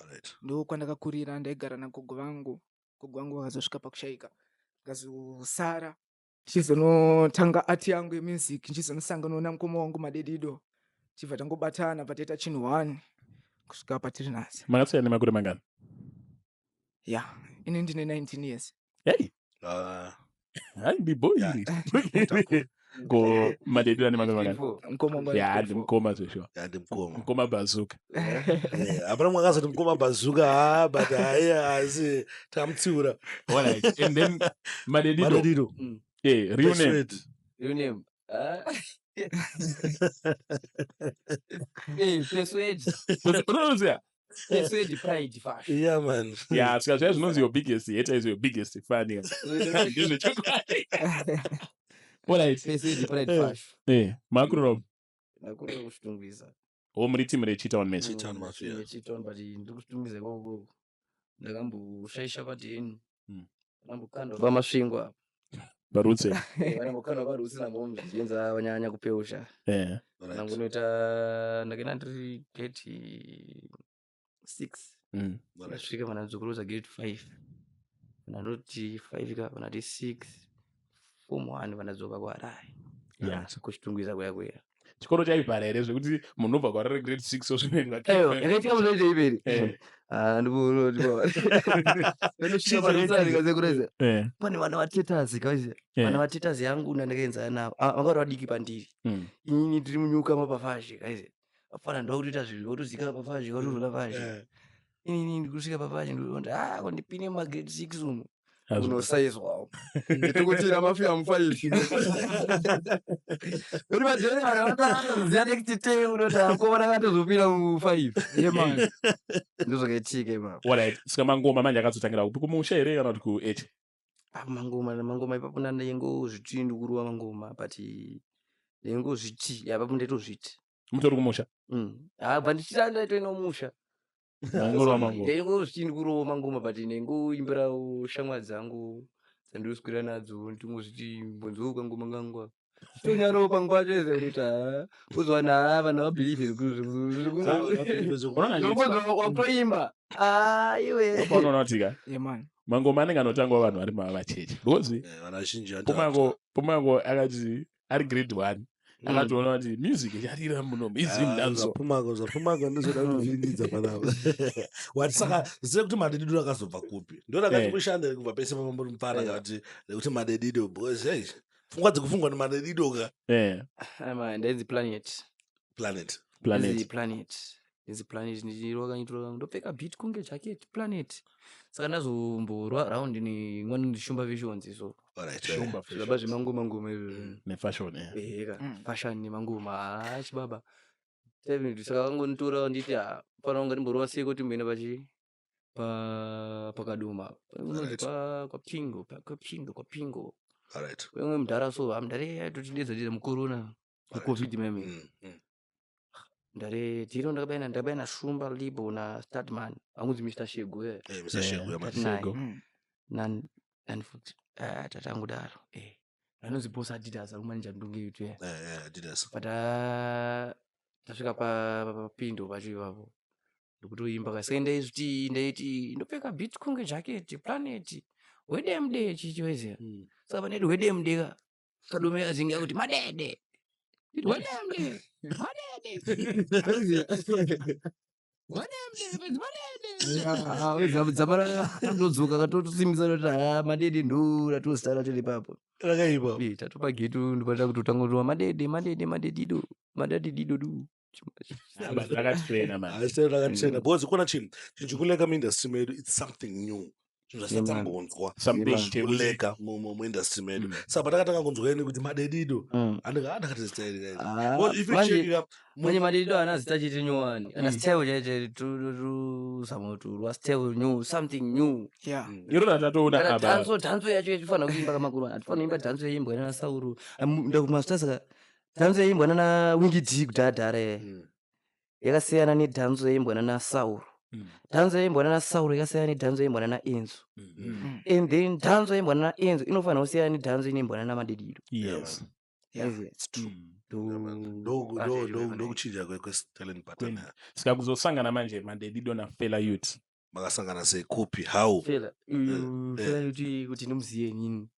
Alright. Ndokwandakakurira. Ndaigara nagogo vangu. Gogo vangu vakazosvika pakushaika, ndikazosara ndichizonotanga art yangu yemusic, ndichizonosanganawo namukoma wangu Madedido, tibva tangobatana pataita chinhu one kusvika patiri nhasi. Makasiyana nemakore mangani? Yeah, ini ndine 19 years. Hey. Ah, Hai, ndiboy. Ko Madedido ane makore mangani? Mukoma wangu ane Ya, 24. ndimukoma zveshuwa. Ya, ndimukoma. Mukoma Bazuka. Eh, hapana mwe akazoti mukoma Bazuka, ha, but haiya, asi tamutsiura. Alright, and then Madedido. Madedido. Yeah, real name. Persuade. Real name. Ah. Eh, Persuade. Unoziva? Persuade Pride Fashion. Yeah, man. Yeah, saka zviya zvinonzi your biggest hater is your biggest fan. Ndizvechokwadi. Alright. Persuade Pride Fashion. Eh, makurira Ndakurira kuChitungwiza. o muri timu reChitown mese? Chitown Mafia. Chitown, but ndiri kuChitungwiza ikoko. Ndakamboshaisha padheni. Ndambokandwa paMasvingo apa. Parutse. Vanambokandwa parutsi namombe zvienza vanyanya kupeusha. Alright. Ndangonoita, ndakaenda ndiri grade 6. Alright. Ndasvika vanadzokorodza grade 5. Vandoti 5 ka, vanati 6, form 1, vanadzoka kuHarare. KuChitungwiza kuya kuya. Chikoro chaivhara here zvekuti munhu unobva kwarari grade 6 osvinoendwa? Aiwa, yakaitika muzoita iperi. Ndosvika. Pane vana vatetasi kazi. Vana vatetasi yangu nandakaenzana navo. Ah, vanga vari vadiki pandiri. Inini ndiri munyuka mapafazhe kazi. Vafana ndokutoita zvinhu votozika pafazhe, votorora pazhe. Inini ndikusvika pafazhe ndikuti, ah, kundipine mumagrade 6 umu. Unosaizwawo. Ndikutira mafia mu5. Uri madhoni vanhu vakatoziva nekuti te unoti akomana akatozopinda mu5. Yeah, man. Ndozvakaitika ipapo. Alright, saka mangoma manje akazotangira kupi? Kumusha here kana kuti kuh? Ah, mangoma ipapo ndaingozviti ndikurova mangoma, but ndaingozviti ipapo ndaitozviti. Mutori kumusha? Ah, but ndichita ndaitoenda musha. Mangorova mangoma. Ndaingozviti ndikurova mangoma, but ndaingoimbirawo shamwari dzangu dzandinoswera nadzo, ndingozviti mbonzou kangoma kangu aka. Tonyarawo panguva chese kuti ha uzowana ha vanhu vabhilivhe. Wakutoimba, ah, iwe. Paunoona kuti ka Yeah, man. mangoma anenge anotangwa vanhu vari mavacheche, because Eh, vanhu vazhinji Pumango akati ari grade 1 akatoona kuti music icharira munomu izvi mudanzo. Zvapumako, zvapumako ndizoda kuvhiringidza panapa. Wati saka zive kuti Madedido akazobva kupi? Ndo rakati mushande kubva pese pamambori mupfana kana rekuti Madedido, because hey, pfungwa dzekufungwa neMadedido ka. Ndainzi Planet. Planet. Planet. Planet, ndinzi Planet, ndichirova kanyitora ndopfeka beat kunge jacket Planet. Saka ndazomborwa round nemwana ndiShumba Visions so. Alright. Shumba. Zvaba zvemangoma ngoma izvozvo. Nefashion, eh. Eheka. Fashion nemangoma, haa, chibaba. Saka vangonitora nditi, ha, fana kunga ndimborova sei kuti mboenda pachi pakadoma unonzi kwaPingo, kwaPingo, kwaPingo. Umwe mudhara so, ha, mudhare aitotidedza dedza mucorona, muCovid meme. Mudhare tiro ndakabayana Shumba Libo naStartman angunzi Mr Shego, yeah. Eh, Mr. Shego, yeah, man. Tati naye. Shego. Nani futi? Ah, tatangudaro, eh, anonzi Boss Adidas ari kumanija ndunge yetu, yeah. Eh, Adidas. But tasvika papindo pacho ipapo ndikutoimba kasaka ndaizviti ndaiti ndopfeka beat kunge jacket Planet wedemde chichiweziya. Saka paneti wedemde ka kadome kazinge kuti madede. Nditi wedemde madede wedemde madede dzamara ndodzoka katotosimbisa toti ha madede ndo ratozita tiri ipapo. Rakaipa. Eh, tatopa getu ndopata kuti utangotova madede madede madedido madadedido du. Ah, but rakatraina, man. Haisi rakatrena because kona chinhu chinhu chikuleka muindustry medu, it's something new. Zvinhu zvatisatambonzwa Some big things. kuleka muindustry medu. Saka patakatanga kunzwa ini kuti Madedido, andakati zita iri guys. Ah, Because if you check, manje Madedido ana zita chete nyowani, ana style chaicho tuzama turwa style new, something new. Yeah. Iro ratatoona Kana apa. dhanso yacho yatifanira kuimba kamakuru, hatifanira kuimba dhanso yaimbwa nana Sauro ndakumazvita. Saka dhanso yaimbwa nana Winky D kudhadhara yakasiyana nedhanso yaimbwa nana Sauro. Dhanso yaimbwa nana Sauro yakasiyana nedhanso yaimbwa nana Enzo, and then dhanso yaimbwa nana Enzo inofanira kusiyana nedhanso inoimbwa nana Madedido. Yeah, Yes. it's true. Ndokuchinja kwetalent pattern. Saka kuzosangana manje Madedido naFela Youth. Makasangana sei, kupi, how? Fela, Fela kuti ndimuziye inini.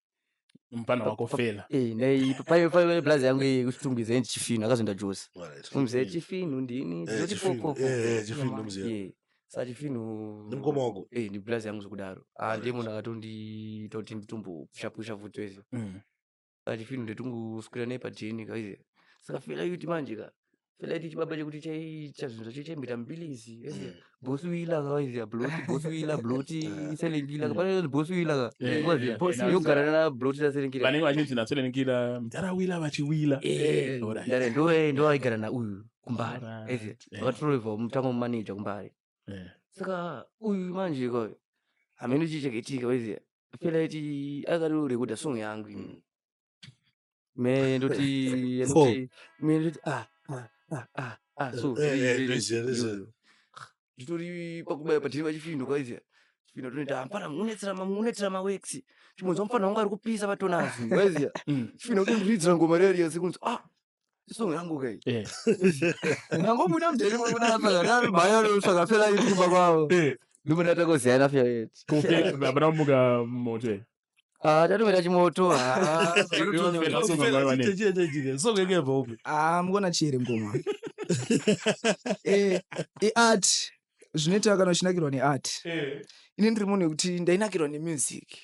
Mupana wako Fela. Eh, ndai pai blazi yangu yekuchitungwiza indi Chifino akazoenda Josi. Umuziye Chifino ndini ndinoti Chifino, poko. Chifino ndomuziya. Saka Chifino Ndimukoma wako? Eh, ndi blazi yangu zvekudaro. Ah, ndiye munhu akatondiita kuti nditombopusha pusha futi wese. Saka Chifino ndetungoswera naye padheni kaiziya. Saka Fela Youth manje ka, Fela Youth chibaba chekuti chaiita zvinhu zvacho, chaimboita mbilizi waiziya, Boss Willa ka, waiziya Blot, Boss Willa, Blot, Silent Killer ka, pane Boss Willa ka, waiziya yogara nana Blot na Silent Killer. Vanenge vachinzi naSelenkila mudhara wila vachiwila. Alright. Ndare ndo aigara nauyu kumbari, aiziya, vakatoreva mutango mumaneja kumbari. Saka uyu manje kwa hamene chii chakaitika, waiziya, Fela iti akatorekodha song yangu ini me ndoti ndoti me ndoti ah ah ah ah ah so Ndoziya. Nditori pakubaya padhiri paChifino kwaiziya Chifino tonoita mfana munetsera mawex chimonzwa mufana wangu ari kupisa patonazi, waiziya. Chifino kutondiridzira ngoma riyariya sekunzi ah isong yangu kai. Ndangobuda mudheri mabhaya Fela iti kumba kwavo, ndobona takoziyana Fela iti. Hapana kumuka moto here? Ah, tatoita chimoto. Fela song yanga iwane. Song yenge upi? Ah, mukona chere ngoma. Iart zvinoita kana uchinakirwa neart. Ini ndiri munhu wekuti ndainakirwa nemusic.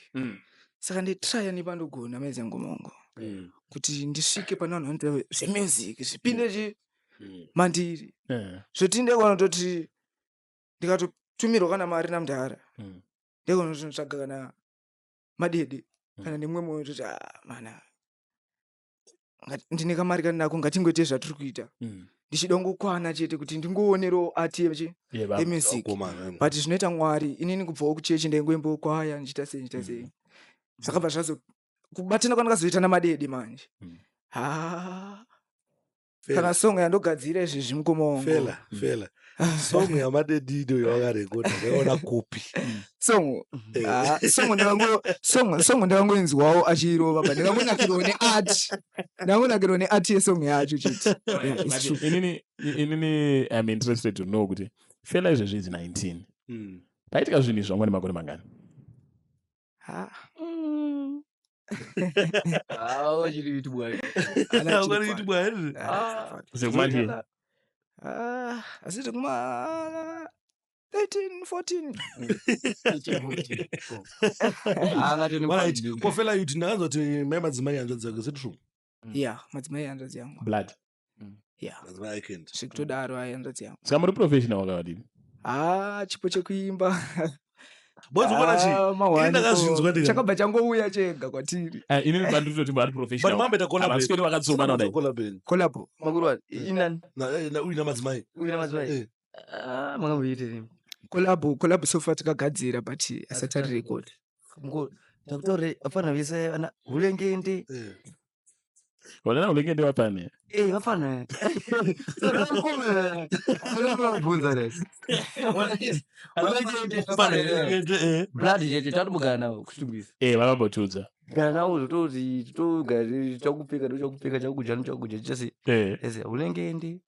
Saka ndaitraya nepandogona maiziya ngoma wangu kuti ndisvike pane vanhu vanoita zvemusic zvipinde chi mandiri. Zvoti ndaigona kutoti ndikatotumirwa kana mari namudhara, ndaigona kutonotsvaga kana Madede kana nemumwe munhu toti ah mana ndine kamari kandinako, ngatingoite zvatiri kuita, ndichida kungokwana chete kuti ndingoonerawo art yechi yemusic. But zvinoita Mwari, inini kubvawo kuchechi ndaingoimbawo kwaya, ndichiita sei, ndichiita sei, zvakabva zvazo kubatana kwandakazoita naMadede manje. Ha, kana song yandogadzira izvezvi, mukoma wangu. Fela, Fela, song yaMadedido yawakarekodha ndaiona kupi? Song, ah, song ndakangoinzwawo achirova, but ndakangonakirwawo neart, ndakangonakirwa neart yesong yacho chete. Yeah, it's true. Inini I'm interested to know kuti Fela izvezvi idzi 19, paitika zvinhu izvi zvangwa nemakore mangani? Ha, Chiri YouTube. Ana Ungari YouTube here? Ah, Sekumanje. ah, asiti kuma 13 14. Right, koFela Youth ndakanzwa kuti mai madzimai hanzvadzi dzake, is it true? Yeah, madzimai hanzvadzi yangu. Blood. Yeah. Madzimai aikend. Zvikutodaro, ai hanzvadzi yangu. Saka muri professional wakavadini? Ah, chipo chekuimba. Bozi uona chi Ah, mahwani ini ndakazvinzwa chakabva changouya chega kwatiri. Inini banditoti vari But professional. mamboita collab. Havasweri vakatsomana kudai. Collab. Collabo. Makuru inani? Uyu namadzimai. Uina madzimai. Ah, makamboitei? Collabo so far takagadzira, but asati ari record. Ndakutaurire vafana vese vana Hulengende. Vanana Hulengende vapane. Eh, vafana bvunza resi blood chete tatombogara navo kuchitungwisa. Vakambotudza. Gara navo zvototi togara chakupfeka ndochakupfeka, chakudya ndochakudya, chese ese Hulengende,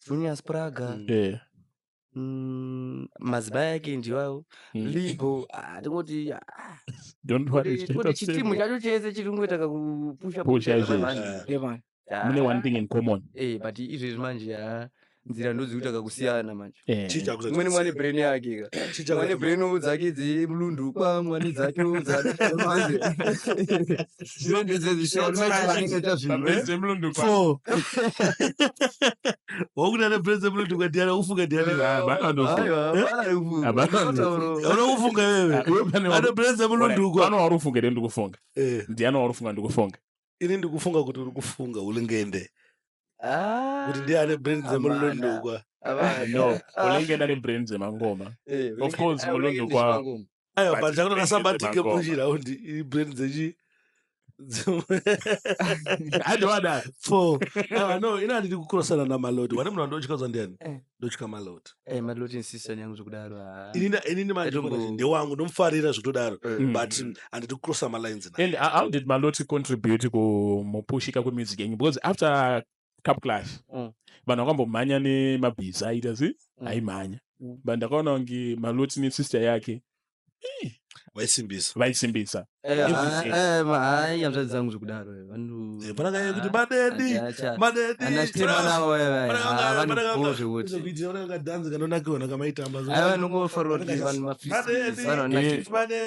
Junior Spraga, madzimai ake ndiwawo, Libo. Ah, tingoti ah, Don't worry. kuti chitimu chacho chese chiri kungoita kakupusha. Pusha izvezvi. Yeah, man. Mune one thing in common. But izvezvi manje ha Nzira ndodzikuita kakusiyana manje. Chii chakuti- Umweni mwane brain yake ka. Chii chakuti- Mwane brain dzake dzemulundukwa, mwane dzake dzamanje. Zvinondedzezvishaita zvinhu. Four. Wakuti ane brain dzemulundukwa ndiani? Ufunga ndiani? Aiwa, Hapana. Unokufunga wewe. Ane brain dzemulundukwa. Ano wauri kufunga here ndikufunga? Eh, Ndiani wauri kufunga ndikufunga? Ini ndikufunga kuti uri kufunga ulingende kuti ndiye ane brain dzemulundukwa. No, ulingende ane brain dzemangoma. Of course, mulundukwa. Aiwa, But but chakuti brain kasambatike dzemangoma. munjira undi brain dzechi Andowada. Four. Aiwa, no, ini handidi kukurosana namaloti. Wane munhu wandotya ndiani? Eh. Ndotya Maloti. Maloti insista yangu zvekudaro. Ah. Inini manje ndewangu, ndomufarira zvekutodaro, but handidi kucrossa malines naye. And how did Maloti contribute kumupushika kwemusic yenyu? Because after Cup Clash, vanhu vakambomhanya nemabhiza aita se aimhanya, but ndakaona kunge Maloti nesister yake Vaisimbisa. Vaisimbisa. Hayi, hanzvadzi dzangu zvekudaro. Panakanyanya kuti madedi madedi. Anachitemanavo zvekuti Kadhanzi kanonakiwa nakamaitamba. Aiwa, vanongofarira kuti vanhu mafreestyle.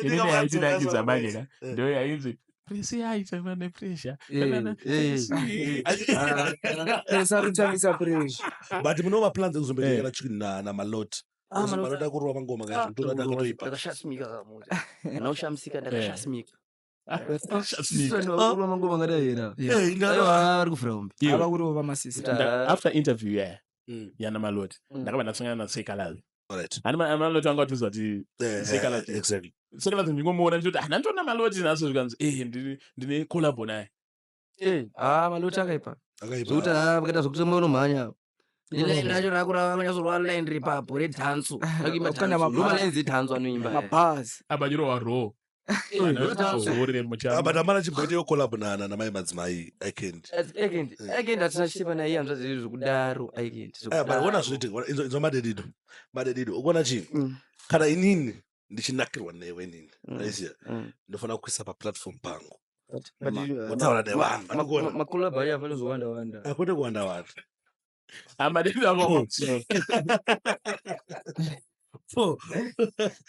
Inini yaindinakidza manje ka ndo yainzi presi yaita nepressure. Sarutambisa pressure. But mune maplans ekuzomboita kana naMaloti? Maloti akurova mangoma kazvitoda. Ndakashasmika kamuta kana ushamisika, ndakashasmika. Shasmika. Mangoma ngadai yena. Aiwa, vari kuvhura hombe. Ava kurova masisi. After interview yaya yana Maloti, ndakabva ndasangana naSekalazi. Hani Maloti anga atiudza kuti Sekalazi. Sekalazi ndingomuona ndichiti handanditoona Maloti nhasi, zvikanzi ndine collabo naye. Ah, Maloti akaipa Akaipa. zvokuti vakaita zvokuti unomhanya line racho rakurava vanyasorwa line ripapo redhanso. Kana Ndomalines edhanso anoimba. Mabhazi. Apa chirowa ro. Ah, but amana chimboiteyo collab namai madzimai Aikend. Aikend hatina chitepa naye, hanzvadzi yedu zvekudaro Aikend. Aya, but ona zvinoitika, inzwa Madedido, Madedido, ukuona chii? Kana inini ndichinakirwa newe inini, aiziya, ndofanira kuisa paplatform pangu, wotaura nevanhu vanogona. Macollab ayo afanozowanda wanda. Akwete kuwanda wanda. Amadedi ako. Four.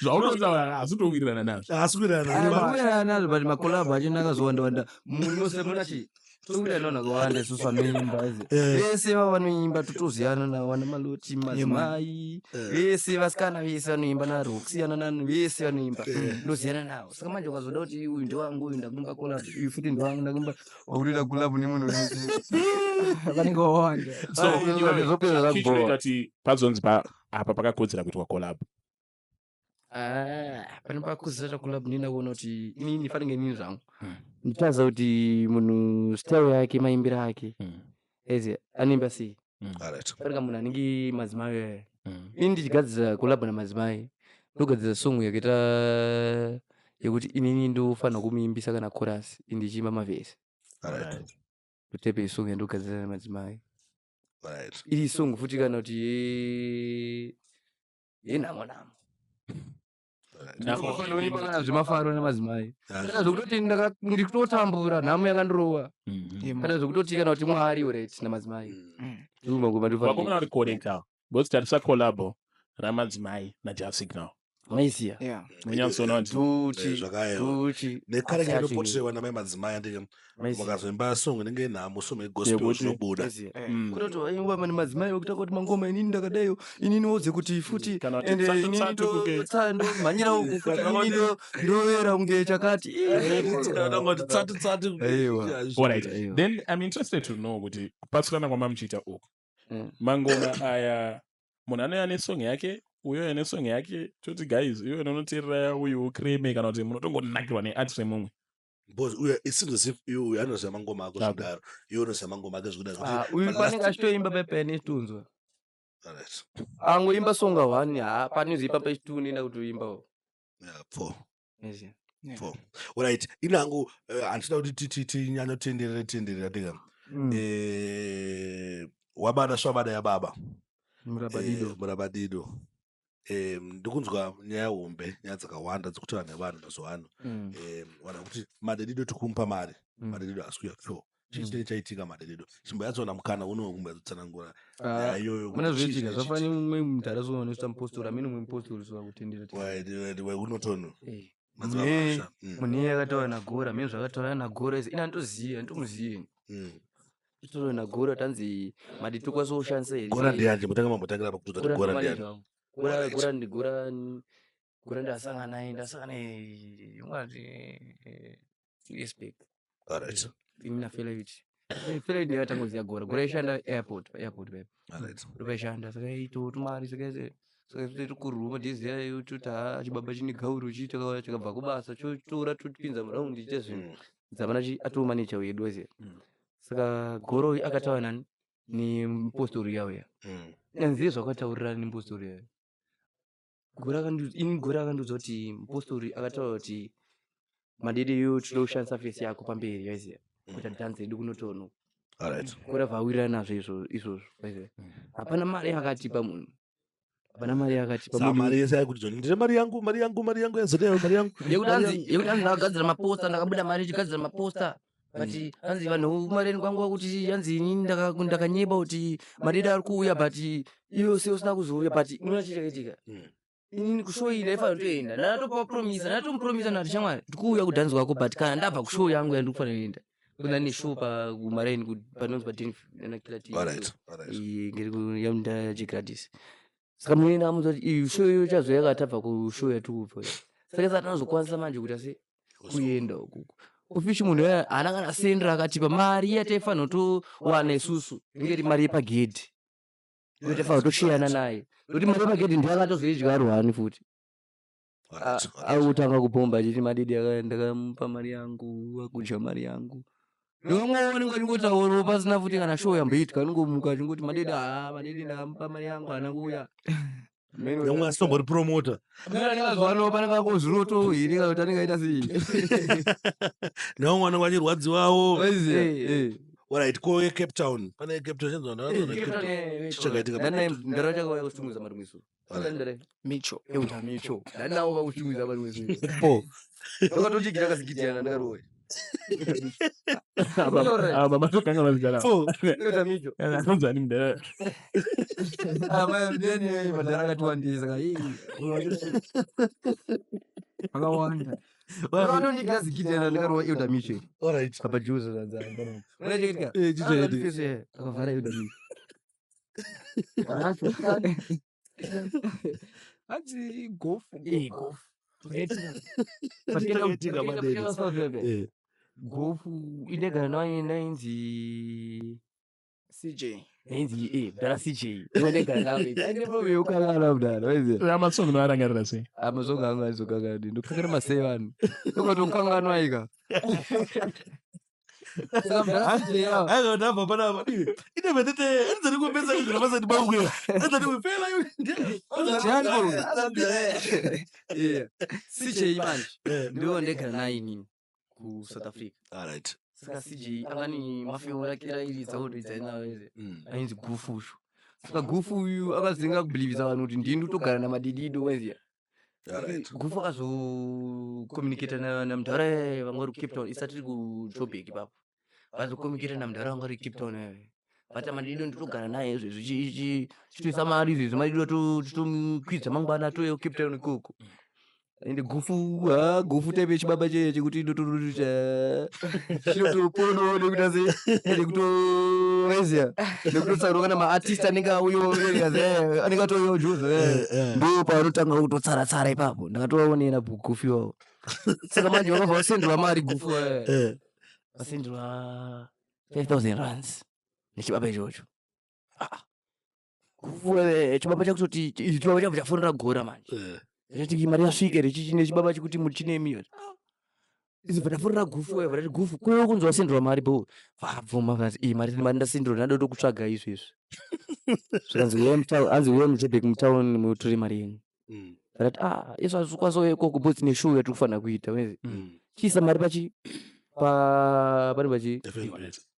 Zvaunotaura hazvitowirirana nazvo. Haasi kuwirirana nazvo. Kuwirirana nazvo, but macollab acho nakazowanda wanda munhu muna chi towirirana navanhu vakawanda isusu vanoimba izi. Vese vava vanoimba totoziyana navo, vana Maloti, madzimai vese, vasikana vese vanoimba naRoxy, nani vese vanoimba ndoziyana navo. Saka manje ukazoda kuti uyu ndewangu, uyu ndakumba collab, uyu futi ndewangu ndakumba, wakutoita collab nemunhu wese. Vanenge vawanda. So Zvopedza zvakubhowa. chinoita kuti pazonzi apa pakakodzera kuitwa collab? Ah, pane pakuziva collab ndinoda kuona kuti inini fanenge inini zvangu nditaza kuti munhu style yake, maimbiro ake eze anoimba sei. Fanika munhu anenge madzimai aya, ini ndichigadzira collab namadzimai, ndogadzira song yakaita yekuti inini ndofanira kumuimbisa kana chorus, ini ndichiimba mavhesi. Ndotepe isong yandogadzira namadzimai. Iri song futi kana kuti yenhamo namo. Unoimba kana zvemafaro namadzimai, kana zvekutoti ndikutotambura, nhamo yakandirova, kana zvekutoti kana kuti Mwari alright namadzimai. Ndumangoma. Vakomana vari correct because tarisa collabo ramadzimai naJah Signal. Maisiya. Unonyatsoona kuti Duchi. Zvakaewa. Duchi. Nekare nyanopoterewa namai madzimai andike vakazoimba song inenge inhamo, song yegospel, zvinobuda. Kunoti vaimba mani madzimai vekutanga kuti mangoma inini ndakadaiyo, inini wodze kuti futi Kana kuti ende tsatu inini tsatu ndomhanyira uku futi inini ndovera kunge chakati. Ngoti tsati tsati. Aiwa. Alright. Aiwa. Then I'm interested to know kuti kubatsirana kwamamuchiita uku, mangoma aya munhu anouya nesong yake, uyo ane song yake, toti guys, iwe unonoteerera uyu ukreme, kana kuti munotongonakirwa neartist remumwe? Because uyo, it seems as if iwe uyu anoziva mangoma ako Ako. zvekudaro, iwe unoziva mangoma ake zvekudaro. Ah, uyu panenge achitoimba paipai nechitunzwa. Alright. Angoimba songa one, ha, panozoimba pechitu nenda kutoimbawo. Yeah, four. Four. Alright, inangu handida kuti tinyanyotenderere tenderera tika. Wabada swabada yababa. Murabadido. Murabadido. Ndikunzwa nyaya hombe, nyaya dzakawanda dzekutaura nevanhu mazuva ano. Vanhu kuti Madedido tikumupa mari, Madedido haasi kuuya kushow. Chii chinenge chaitika, Madedido? Chimboyatsoona mukana uno wekumbonyatotsanangura Ah, nyaya iyoyo muna kuti chii zvoitika chinenge zvafana mumwe mudhara sonoita mupostori, amene mumwe mupostori sovakutendera. Wekunotono madzibaba Asha. Munhu iye akataura naGora, mene zvakataura naGora izvi, ine andoziva, ndomuziva. Itaura naGora, tanzi madi tokwanisa kushandisa here? Gora ndiani? Chimbotanga mambotangira pakutudza kuti Gora Gora ndimanager ndiani. wangu. Gora. Alright. Gora ndi Gora, Gora ndasangana naye, ndasangana naye ungati 2 years back. Ini naFelait, Felait ndiye akatangoziva Gora. Gora aishanda airport, paairport pepa. Ndopaishanda, saka aito tumari, saka tiri dhiziya toti ha, chibaba chine gauro chi, chakabva kubasa chotora totipinza muraundi chiita zvinhu. Dzapana chi atoo manager wedu, waziva. Saka Goro akataura nani nemupostori uya uya. Nanziye zvakataurirana nemupostori uya. Gora ini Gora akandiudza kuti mupostori akataura kuti Madede, iyoyo tinoda kushandisa face yako pamberi, waiziva, kuita dhanzi redu kunotono. Gora bvawirirana nazvo izvozvo, waiziva. Hapana mari yakatipa munhu, hapana mari yakatipa Sa munhu. Mari yese yaikuti joni, ndine mari yangu, mari yangu, mari yangu yazodeyo, mari yangu. Yekuti anzi ndakagadzira maposta, ndakabuda mari ichigadzira maposta, but hanzi vanhu kumareni kwangu vakuti hanzi inini ndakanyeba kuti Madede ari kuuya, but iwe se usina kuzouya. But unoona chii chakaitika? Inini kushow iyi ndaifanira kutoenda, ndatopapromisa, ndatomupromisa, ndati shamwari, ndikuuya kudhanzi kwako, but kana ndabva kushow yangu yandiri kufanira kuenda kuna neshow pakumareni panonzi padenakila. Ngeri yaGradis. Saka munoenda amuudza kuti iyi show iyo chazoya katabva kushow yatikubva. Saka saka tinozokwanisa manje kuita se kuenda ukuku ofishi. Munhu uya haana kana sendi rakatipa. Mari yataifanira kutowana isusu inge iri mari yepagedhi, iyo taifanira kutoshiyana naye, nokuti mari yepagedhi ndiyo akatozoidya ruhani futi. Akutanga kupomba achiti Madidi ndakamupa mari yangu, akudya mari yangu. Nevamwe vanenge vachingotaurawo pasina futi kana show yamboitwa, anongomuka achingoti Madidi, ha, Madidi ndakamupa mari yangu, haana kuuya. Yamwe asitombori promoter. Mazuva panenge angozviroto here kana kuti anenge aita sei? Nevamwe vanenge vachirwadziwawo. Waiziya? Alright, ko yeCape Town, pane yeCape Town chinzwa chichakaitika? Ndara chakauya kuchitungwiza marimwe zuva. Micho. Euta Micho, ndanawo vakuchitungwiza marimwe zuva. Po. Ndakatochigira kasigidhiyana, ndakaroya. Aba matokanga mazita ravo. Po. Euta Micho. Anonzi ani mudhara? Madhara akati wandei, saka Akawanda. ndakatochigira zigidhiyana, ndakarowa Euta Micho. Papa Juzi. Unachikitika? Chichakaitika. Akavhara Euta Micho. Hanzi gofu. Chichakaitika, Madede. Gofu indagara naye nainzi CJ. Nainzi mudhara CJ, iwe ndagara nawe aindepauyeukangana mudhara, waiziya. Amasongo noarangarira sei? Amasongo angu aizokangana, ndokangana masei vanhu, ndokatokanganwa ika. Saka mudhara CJ ava Aiwa, ndabva panapa ine vetete enzani kupesa izvi ramasati mangu enzani kupela. Yeah. CJ manje ndiwo ndegara naye inini kuSouth Africa. Saka CJ angani mafeorakira iridza kuridza inawo ainzi Gufushu. Saka Gufu uyu akazinga kubhilivhisa vanhu kuti ndini kutogara naMadidido, waiziya. Gufu akazokommunicata namudhara vanga vari kuCape Town, isati tiri kuJobek ipapo. Vazokommunicata namudhara vanga vari kuCape Town aya, vati Madidido nditogara naye izvezvi, chitoisa mari izvezvi, Madidido titomukwidza mangwana atouya kuCape Town ikoko. Ende Gufu, ha, Gufu type yechibaba cheye chekuti inototocha chinotoponawo nekuita sei, nekutoweziya, nekutotsaurwa kana maartist anenge auyo, anenge atouyawo juzi, ndo paanotanga kutotsara-tsara ipapo. Ndakatovaonera Gufu iwawo. Saka manje vakabva vasenderwa mari Gufu, vasenderwa 5000 rands nechibaba ichocho. Ah, Gufu, chibaba chakutoti chibaba chabva chafonera Gora manje, chati mari yasvika here chichine chibaba chekuti muchinemi izibva tafonera Gufu, bva tati Gufu kuyo kunzi wasenderwa mari bo, vabvuma vakati iyi mari, mari ndasenderwa, ndada kutsvaga izvezvi. Zvikanzi hanzi uyai muJobek mutown mutore mari yenyu. Vakati ah, isu hatikwanisa kuuya ikoko because tine show yatiri kufanira kuita wezi, chiisa mari pachi pa pane pachi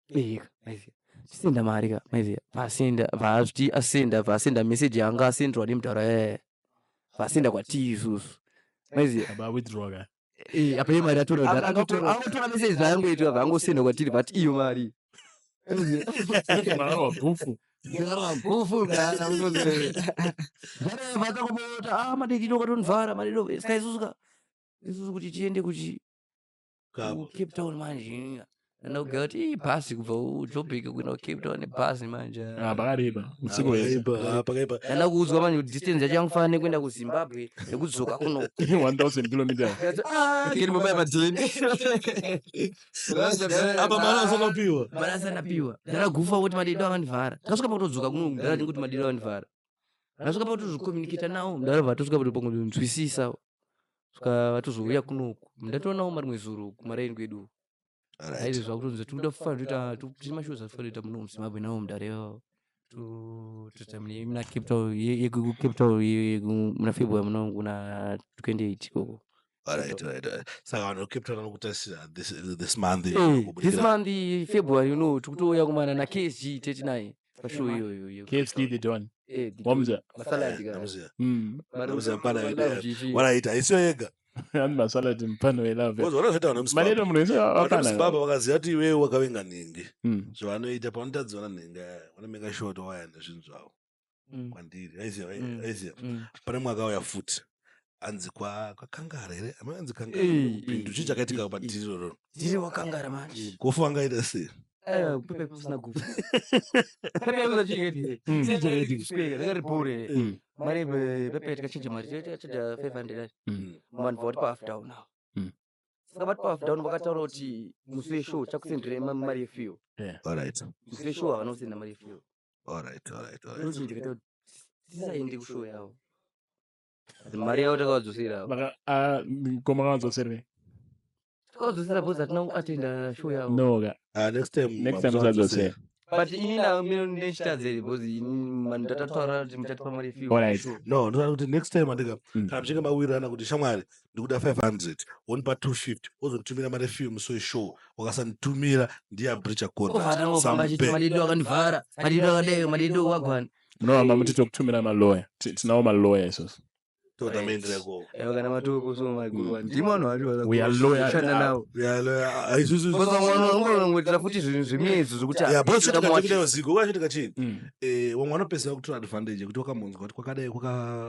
eka, maiziya, chisenda mari ka, maiziya. Vasenda, vazviti asenda, vasenda message yanga asenderwa nemutaura yaya, vasenda kwatiri isusu, maiziya. Aba withdraw ka. Apa iye mari atora, angotora message zvaangoitwa, vangosenda kwatiri, vati iyo mari. Makarwa bhufu. Ndakarwa bhufu mdara mdara kubota ah madedido katonivhara madedo saka isusu ka isusu kuti tiende kuchi Kapa. kuCape Town manje ndakugaya kuti ii bhazi kubva kuJoburg kuenda kuCape Town nebhazi manje. Ah, pakareba usiku wese. Pakaipa, ah, pakaipa. Ndanda kuudzwa manje kuti distance yacho yangufanira nekuenda kuZimbabwe nekudzoka kuno. 1000 kilometers. Ndikati, "Ah, Ngeni mobaya padheni. Apa mari asanapiwa. Mari asanapiwa. Ndakagufa kuti madedo akandivhara. Ndakasvika pakutodzoka kuno mudhara ndingoti madedo akandivhara. Ndasvika pakutozvicommunicata nawo mudhara bva tosvika pakutonzwisisa. Saka vatozouya kunoku. Ndatoonawo marimwe zuro kumaraini kwedu. Alright. Aizvi zvakutonzi tikuda kufanira kuita tine mashows atifanira kuita muno muZimbabwe nawo mudhara iwawo. Toita muna Cape Town yekuCape Town muna February muno kuna 28 ikoko. Alright, alright, alright. Saka vanhu veCape Town vanokutarisira this month. This month February uno tikutouya kumana na KSG 39 pashow iyoyo KFC the Don. Eh, the Wamza. Masalad ka. Namuziya. Mm. Namuziya mpana yedu. Waraita isiyo yega. Hanzi masalad mupano welove. Because vanozoita vanhu vemuZimbabwe. Madedo munhu wese Vanhu wapana. vemuZimbabwe vakaziva kuti iwewe wakavenga nhingi. Mm. Zvavanoita pavanotadziwana nhingi aya, vanomeka sure kuti wauya nezvinhu zvavo kwandiri. Aiziya, aiziya. Pane mumwe akauya futi. Anzi kwakangara here? Amai anzi kangara. Pindu chii chakaitika padhiri iroro? Ndiri wakangara manje. Gofu angaita sei? Eh, pepe kusina gufu. Pepe kuza chingeti. Chingeti. Ndakari bore. Mari pepe tikachinja mari tikachinja 500. Vanhu vati pa half down now. Saka vati pa half down vakataura kuti musi weshow chakusendera mari yefuel. Alright. Musi weshow havana kusenda mari yefuel. Alright, alright, alright. Ndoti ndikaita kuti tisaende kushow yavo. Mari yavo takavadzosera. Vaka ah koma kavadzoserwe. Takavadzosera because hatina kuatenda show yavo. No ka. Ah, next time. Next time usadzosera. But ini nawo ndechitadzeri because ini vanhu tatataura kuti muchatipa mari yefuel. Alright. No, ndinoda kuti next time andika Mm. kana muchinge mawirirana kuti shamwari ndikuda 500 wonipa 250 wozonditumira mari yefuel musi weshow wakasanditumira ndiye abreacha Ovanangofamba achiti madedo akandivhara madedo akadai madedo wagwana. Munoramba muchiti kutumira maloya. Tinawo maloya isusu. totameendereko Aiwa kana matoko so maguru ndimo vanhu vacho We are lawyer vanoshanda now. navo. Ungongoitira futi zvinhu zvemiedzo zvekuti ziko kwachitika chii Mm. Vamwe vanopedzisira kutora advantage yekuti wakamonzwa kuti kwakadai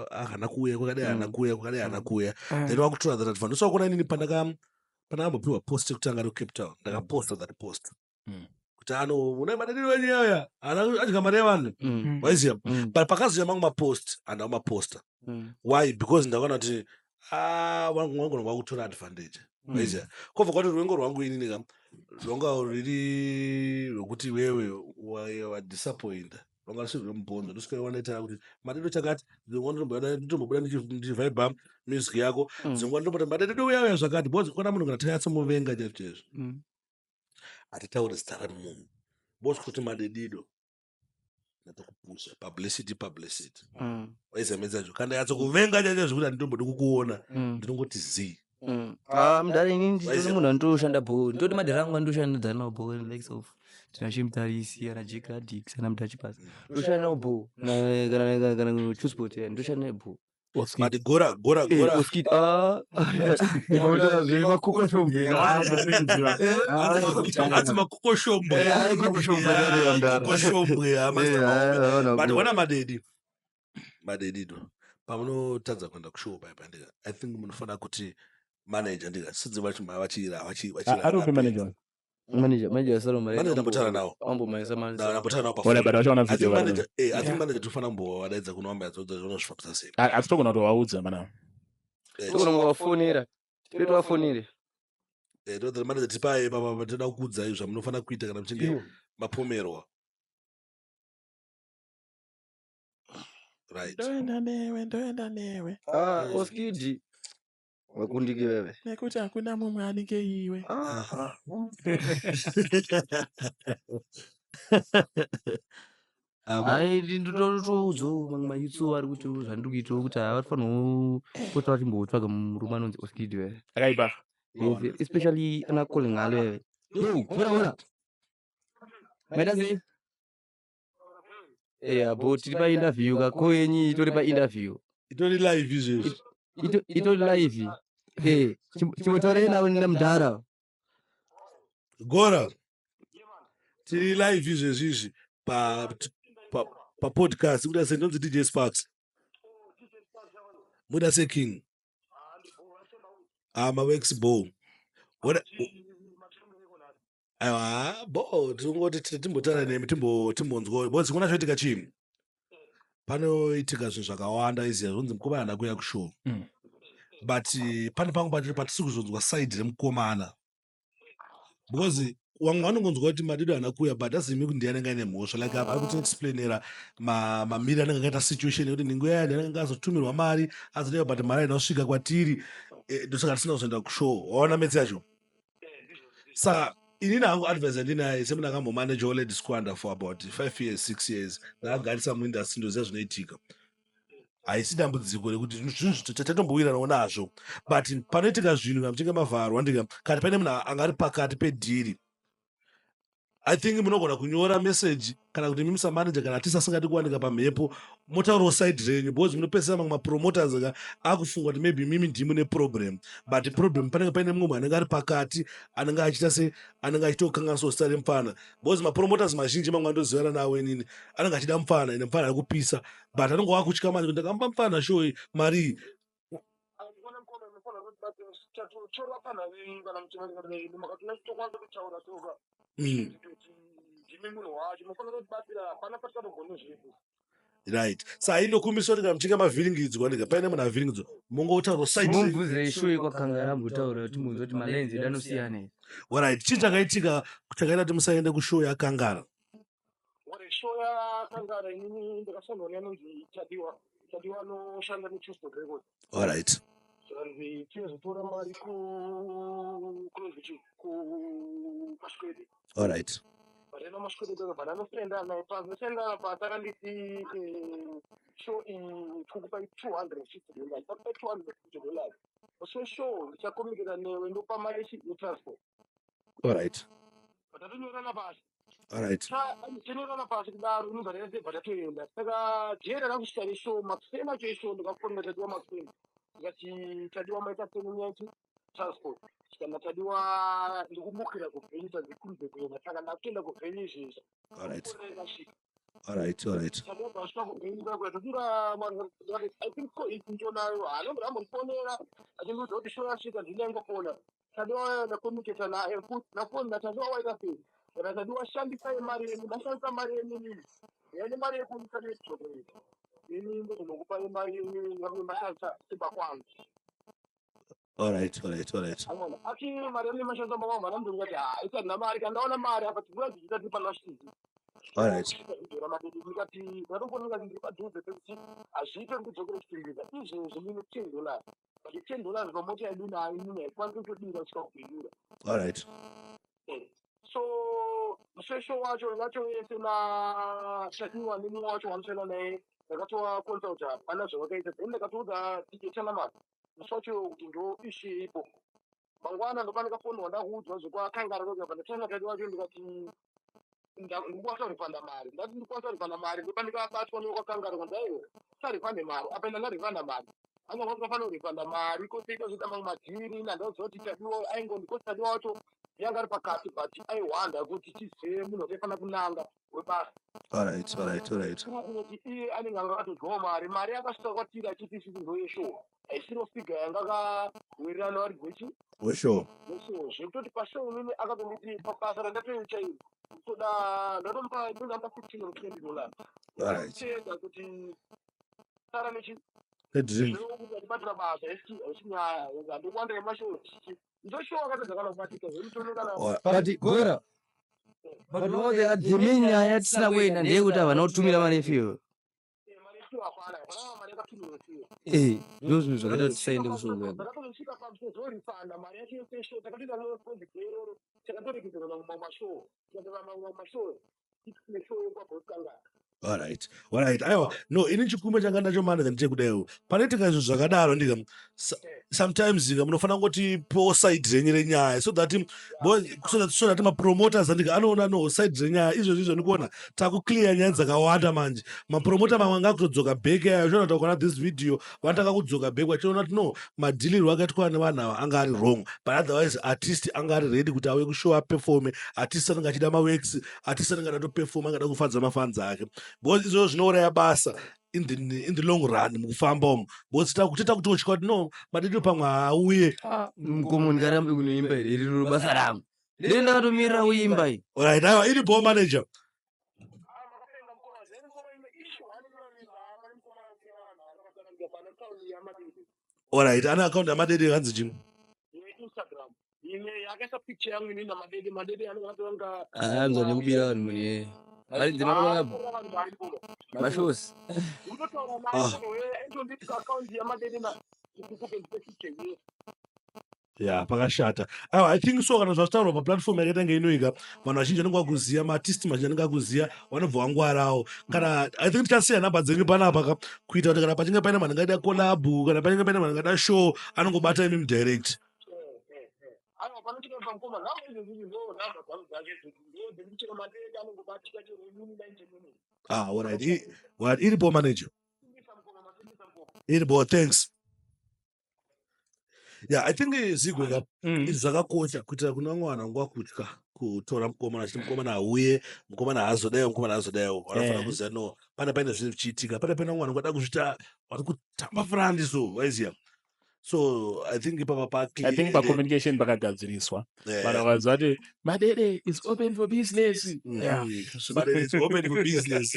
haana kuuya kwakadai haana kuuya kwakadai haana kuuya, then wakutora that advantage. So kuona inini pandakambopiwa post yekutanga kuCape Town, ndakaposta that post kuti ano una madadiro enyu aya haana adya mari yevanhu, waiziya. But pakazouya mamwe mapost handina kumaposta. Why? Because ndakaona kuti ah, vangu vangona vakutora advantage, waiziya. Kwobva kwati ruvengo rwangu inini ka rwanga ruri rwekuti iwewe wadisappointa, rwanga rusiri rwemubhonzo. Ndosvika wandaita kuti madedo chakati, dzimwe nditombobuda ndichivhaibha music yako, dzimwe ndomboti madedo uya uya zvakati, because kona munhu kana tanyatsomuvenga chaizvo chaizvo hatitauri zita remunhu, because kuti madedido natokupusha publicity publicity, waiziya medzacho. Kana nyatsokuvenga chaizvo zvekuti handitombodi kukuona, ndinongoti zii. Ah, mudhara inini nditori Waiziya. munhu anotoshanda bho nditoti madhara angu andoshandidzana nawo bho likes of Tinashe Mutarisi ana Jack Radix ana Mudhachipasa ndoshanda nawo bho kana Chusport ndoshanda naye bho. But gora gora gora. Oskid ah. Hanzi makokoshombo. Kokoshombo but ona madedi madedido pamunotadza kuenda kushow paipa ndika I think munofanira kuti manager ndika sidzi vacho vachira Ari upi manager? Manager Salomon. Manager ndambotaura nawo. Ambomhaisa manager. Ndambotaura nawo. Ora but vachaona I video think vari. manager, I think manager tofanira kumbovadaidza kunoamba zvonozvifambisa sei. Asi togona kutovaudza mana. Togona kuvafonera. Tiri tovafonere. Todza manager tipai papa toda kukuudzai zvamunofanira kuita kana muchinge mapomerwa, right? Ndoenda newe, ndoenda newe. Ah, Oskid. Wakundike wewe. Nekuti hakuna mumwe anenge iwe. Ah. Hai, ndinotoudzawo mamwe mayutsu ari kuti zvandiri kuitawo kuti havafanirwa kupota vachimbotsvaga murume anonzi Oskid wewe. Akaipa. Yes, especially ana calling ngalo wewe. Yo, bora bora. Maita sei? Yeah, but tiri painterview ka ko yenyu itori painterview. Itori live izvezvi. Itori live. Eh, chimbotaurei navo namudhara. Gora. Tiri live izvezvi izvi papodcast. Kuda sei? Ndonzi DJ Sparks. Muda sei, King? Ah, maworks bo. Aiwa, bo, tingoti timbotaura nemi, timbonzwa because kuna choitika chii, panoitika zvinhu zvakawanda iziya zvonzi mukomana haana kuuya kushow, but pane pamwe pacho patisi kuzonzwa side remukomana, because vamwe vanongonzwa kuti Madido haana kuuya, but doesn't mean kuti ndiye anenge aine mhosva. Like apa ari kutiexplainera mamiriro anenge akaita situation yekuti nhingo yaya ndiye anenge azotumirwa mari azodaiwa, but mari haina kusvika kwatiri, ndosaka tisina kuzoenda kushow. Waona metsi yacho? Saka inini hangu advice yandinaye, semunhu akambomanajawo Lady Squanda for about 5 years, 6 years, ndakagarisa muindustry, ndoziva zvinoitika. Haisi dambudziko rekuti zvinhu tatombowiranawo nazvo, but panoitika zvinhu kana muchinge mavharwa ndika kana paine munhu anga ari pakati pedeal, I think munogona kunyora message kana kuti mimi samanager kana artist asingadi kuwanika pamhepo, motaurawo side renyu, because munopedzisira mamwe mapromoters ka akufunga kuti maybe mimi ndimi neproblem, but problem panenge paine mumwe munhu anenge ari pakati, anenge achiita se anenge achitokanganisawo zita remufana, because mapromoters mazhinji mamwe andozivana nawo inini anenge achida mufana, ende mufana ari kupisa, but anenge wakutya manje kuti ndakamupa mufana show iyi, mari iyi. Andikuona mukoma, munofanira kuti tatotora pana venyu kana muchivavenyu makatokwanisa kutaura toga kuti ndimi munhu wacho munofanira kutibatsira, hapana patikatogone zvedu. Right, sa inokumbiswa kuti kana muchinge mavhiringidzwa, ndika paine munhu avhiringidzwa, mongotaura side. Mumubvunzire show yekwakangara, ambotaura kuti munzwa kuti malines edu anosiyana here. Alright, chii chakaitika chakaita kuti musaende kushow yakangara? Ore show yakangara, inini ndakashandwa neanonzi Tadiwa. Tadiwa anoshanda neTuesday Record. Zvanzi tinozotora mari kunonzi chii, kumaswede. Varena maswede takabva ndanofrenda naye pasi, ndofrenda pasi, akanditi show iyi tikukupai $250, takupai $250, so show ndichakomikira newe, ndopa mari yetransport. Batatonyorana pasi. Tinyorana pasi kudaro, inobva taisebva tatoenda. Saka jera rakusvika reshow, makuseni acho eshow, ndikafonera Tadiwa makuseni, ndikati, "Tadiwa, maita seni transport?" Kana "Tadiwa, ndikumukira kuvenue, tandikurudze kuenda." Saka ndakutoenda kuvenue izvezvi. Ndasvika. Tadiwa pasvika kuvenue kwakuya, tofunga I think so itintonayo haanombondifonera achindiudza kuti show yasvika, ndinangofona Tadiwa, ndakomiketa naye futi nafoni, naTadiwa, waita sei? Kana Tadiwa, shandisai mari yenyu, ndashandisa mari yenyu inini, yaine mari yekuisa nedzokera, ini ndozonokupai mari yenyu mashandisa simba kwangu. Amona asi mari yenyu mashandisa mama mwana ndingati ha isandina mari, kandaona mari apa tikuya dzichiita tiri panashiti. Ndikati ndatofonera ndikati ndiri padhuze pekuti hazviite ndikudzokere Chitungwiza izvezvi, ndine $10, but $10 pamota yedu nayo inini haikwanisi kutodira kusvika kuBindura. So musesho wacho vacho vese naTadiwa nemumwe wacho wanoshanda naye, ndakatovakonsulta, hapana zvavakaita. Then ndakatoudza DJ Chanamata musi wacho kuti ndo issue ipo. Mangwana ndopanika foni wandakuudzwa zvekwakangara kwega, ndatanga Tadi wacho, ndikati ndikukwanisa kurifanda mari, ndati ndikukwanisa kurifanda mari, ndopandikabatwa nekwakangara kwanzi aiwa, usarifande mari apa, enda ndarifanda mari, anga kwakafanira kurifanda mari koseita zvoita mamwe madhiri. Nandaziva kuti Tadiwa aingondi kosi, Tadiwa wacho yanga ari pakati, but aiwanda kuti tizive munhu wakafanira kunanga webasa. Kuti iye anenge anga akatodyawo mari, mari yakasvika kwatiri achiti isusu ndoyeshowa, haisiro figure yanga akawirirana vari gwechi weshow. Weshow, zvekutoti pashow inini akatonditi pabasa randatoita iri toda, ndatomupa ndongamba $15 or $20. Tenda kuti sara nechi Nedrink. Kuti atibatira basa haisi nyaya, handokuwanda yemashow, ndoshow akatadza kana kubatika zvemutono kana. But gora, but okay, the main nyaya yatisina kuenda ndeyekuti havana kutumira mari yefuel. Mari yefuel hapana, hapana mari yakatumirwa yefuel. Ndo zvinhu zvakaita kuti tisaende kushow kwako. Ndakatosvika pazorifanda mari yacho yeseshow, takatoita project iroro, takatorekezera mamwe mashow, tikatora mamwe mashow neshow yekwabhosikangana. Alright, aiwa, no, ini chikumbe changa nacho manager ndechekudaiwo, panoitika zvinhu zvakadaro ndika Sometimes ka munofanira kungotipowo side renyu renyaya so that so that mapromoters andika anoona no side renyaya. Izvozvi izvo ndikuona takuclear nyaya dzakawanda manje. Mapromota mamwe anga kutodzoka back ayo chiona takuona this video, vanotanga kudzoka back vachiona kuti no, madhilirwo akaitwa nevanhu ava anga ari wrong, but otherwise artist anga ari ready kuti auye kushow, aperforme. Artist anenge achida maworks, artist anenge ada kutoperforma, angada kufadza mafans ake, because izvozvo zvinouraya basa in the long run mukufamba umu, because takutoita kutotya kuti no, madidi pamwe haauye. Mukomo, ndingarambe kunoimba here? Iri basa rangu, ndiri ndakatomirira kuimba iyi. Alright, aiwa, iripo manager. Makapenga mukoma. Then mukoma, imwe issue anonoridza pane mukoma akasiyana pane account yaMadede. Alright, ane account yaMadede hanzi chimwe? YeInstagram ine yakaisa picture yangu ini naMadede. Madede anenge Anzwa nekubira vanhu mune mari dzemakolabho, mashosi. Unotaura Ah. naye, endonditi account yaMadede na picture ye. Ya, pakashata. Aiwa, I think so kana zvazvitaurwa paplatform yakaita nge inoika, vanhu vazhinji vanenge vakuziva, maartist mazhinji anenge akuziva, vanobva vangwarawo. Kana I think tichasiya nhamba dzenyu panapa ka, kuita kuti kana pachinge paine munhu angada collab, kana panenge paine munhu angada show, anongobata imi mudirect. Aiwa, pano tinobva mukoma, nhamba izvozvi ndo nhamba dzangu dzake, ndo dzekuti chero Madede anongobatika chero inini nainjenini. Ah, alright. Alright, iripo manager, iripo, thanks. Yeah, I think zigwe ka, izvi zvakakosha kuitira kune vamwe vanhu vanguva kutya kutora mukomana, achiti mukomana auye, mukomana haazodaiwo, mukomana haazodaiwo. Vanofanira kuziva no, pane paine zvinhu zvichiitika, pane vamwe vanhu vada kuzvita vari kutamba frandi, so waiziya. So I think ipapa pa I think pacommunication pakagadziriswa, vanhu vakaziva kuti Madede is open for business. Yeah. Madede is open for business.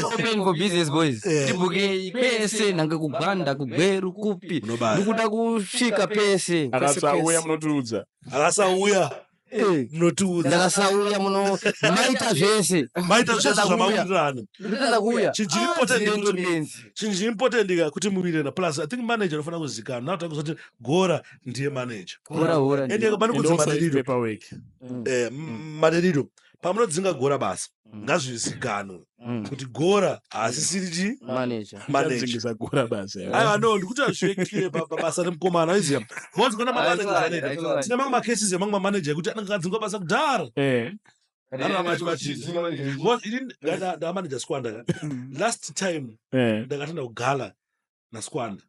Open for business, boys. Tibhukei kwese, nhange kuGwanda, kuGweru, kupi. Munobaya. Ndikuda kusvika pese. Akasauya munotiudza. Akasauya munotiudza. Ndakasauya muno maita zvese. Maita zvese zvamawirirana. Ndinoda kuuya. Chinhu chiri important Ndinotobenzi. Chinhu chiri important ka kuti muwirirana. Plus I think manager anofanira kuzikanwa now, takuzoti Gora ndiye manager. Hora hora. Ende pane And kunzi also Madedido, paperwork. Madedido, pamunodzinga Gora basa, ngazvizikanwe kuti Gora haasisiri chi Manager. manager. Dzingisa Gora basa. Aiwa, no, ndikuti hazvive clear pabasa remukomana, aiziya, because kuna mamanager anoita, tine mamwe macases emamwe mamanager ekuti anenge akadzingwa basa kudhara, anoramba achivachidza, because ini ndamanager Squanda ka. Last time ndakatenda kugala naSquanda,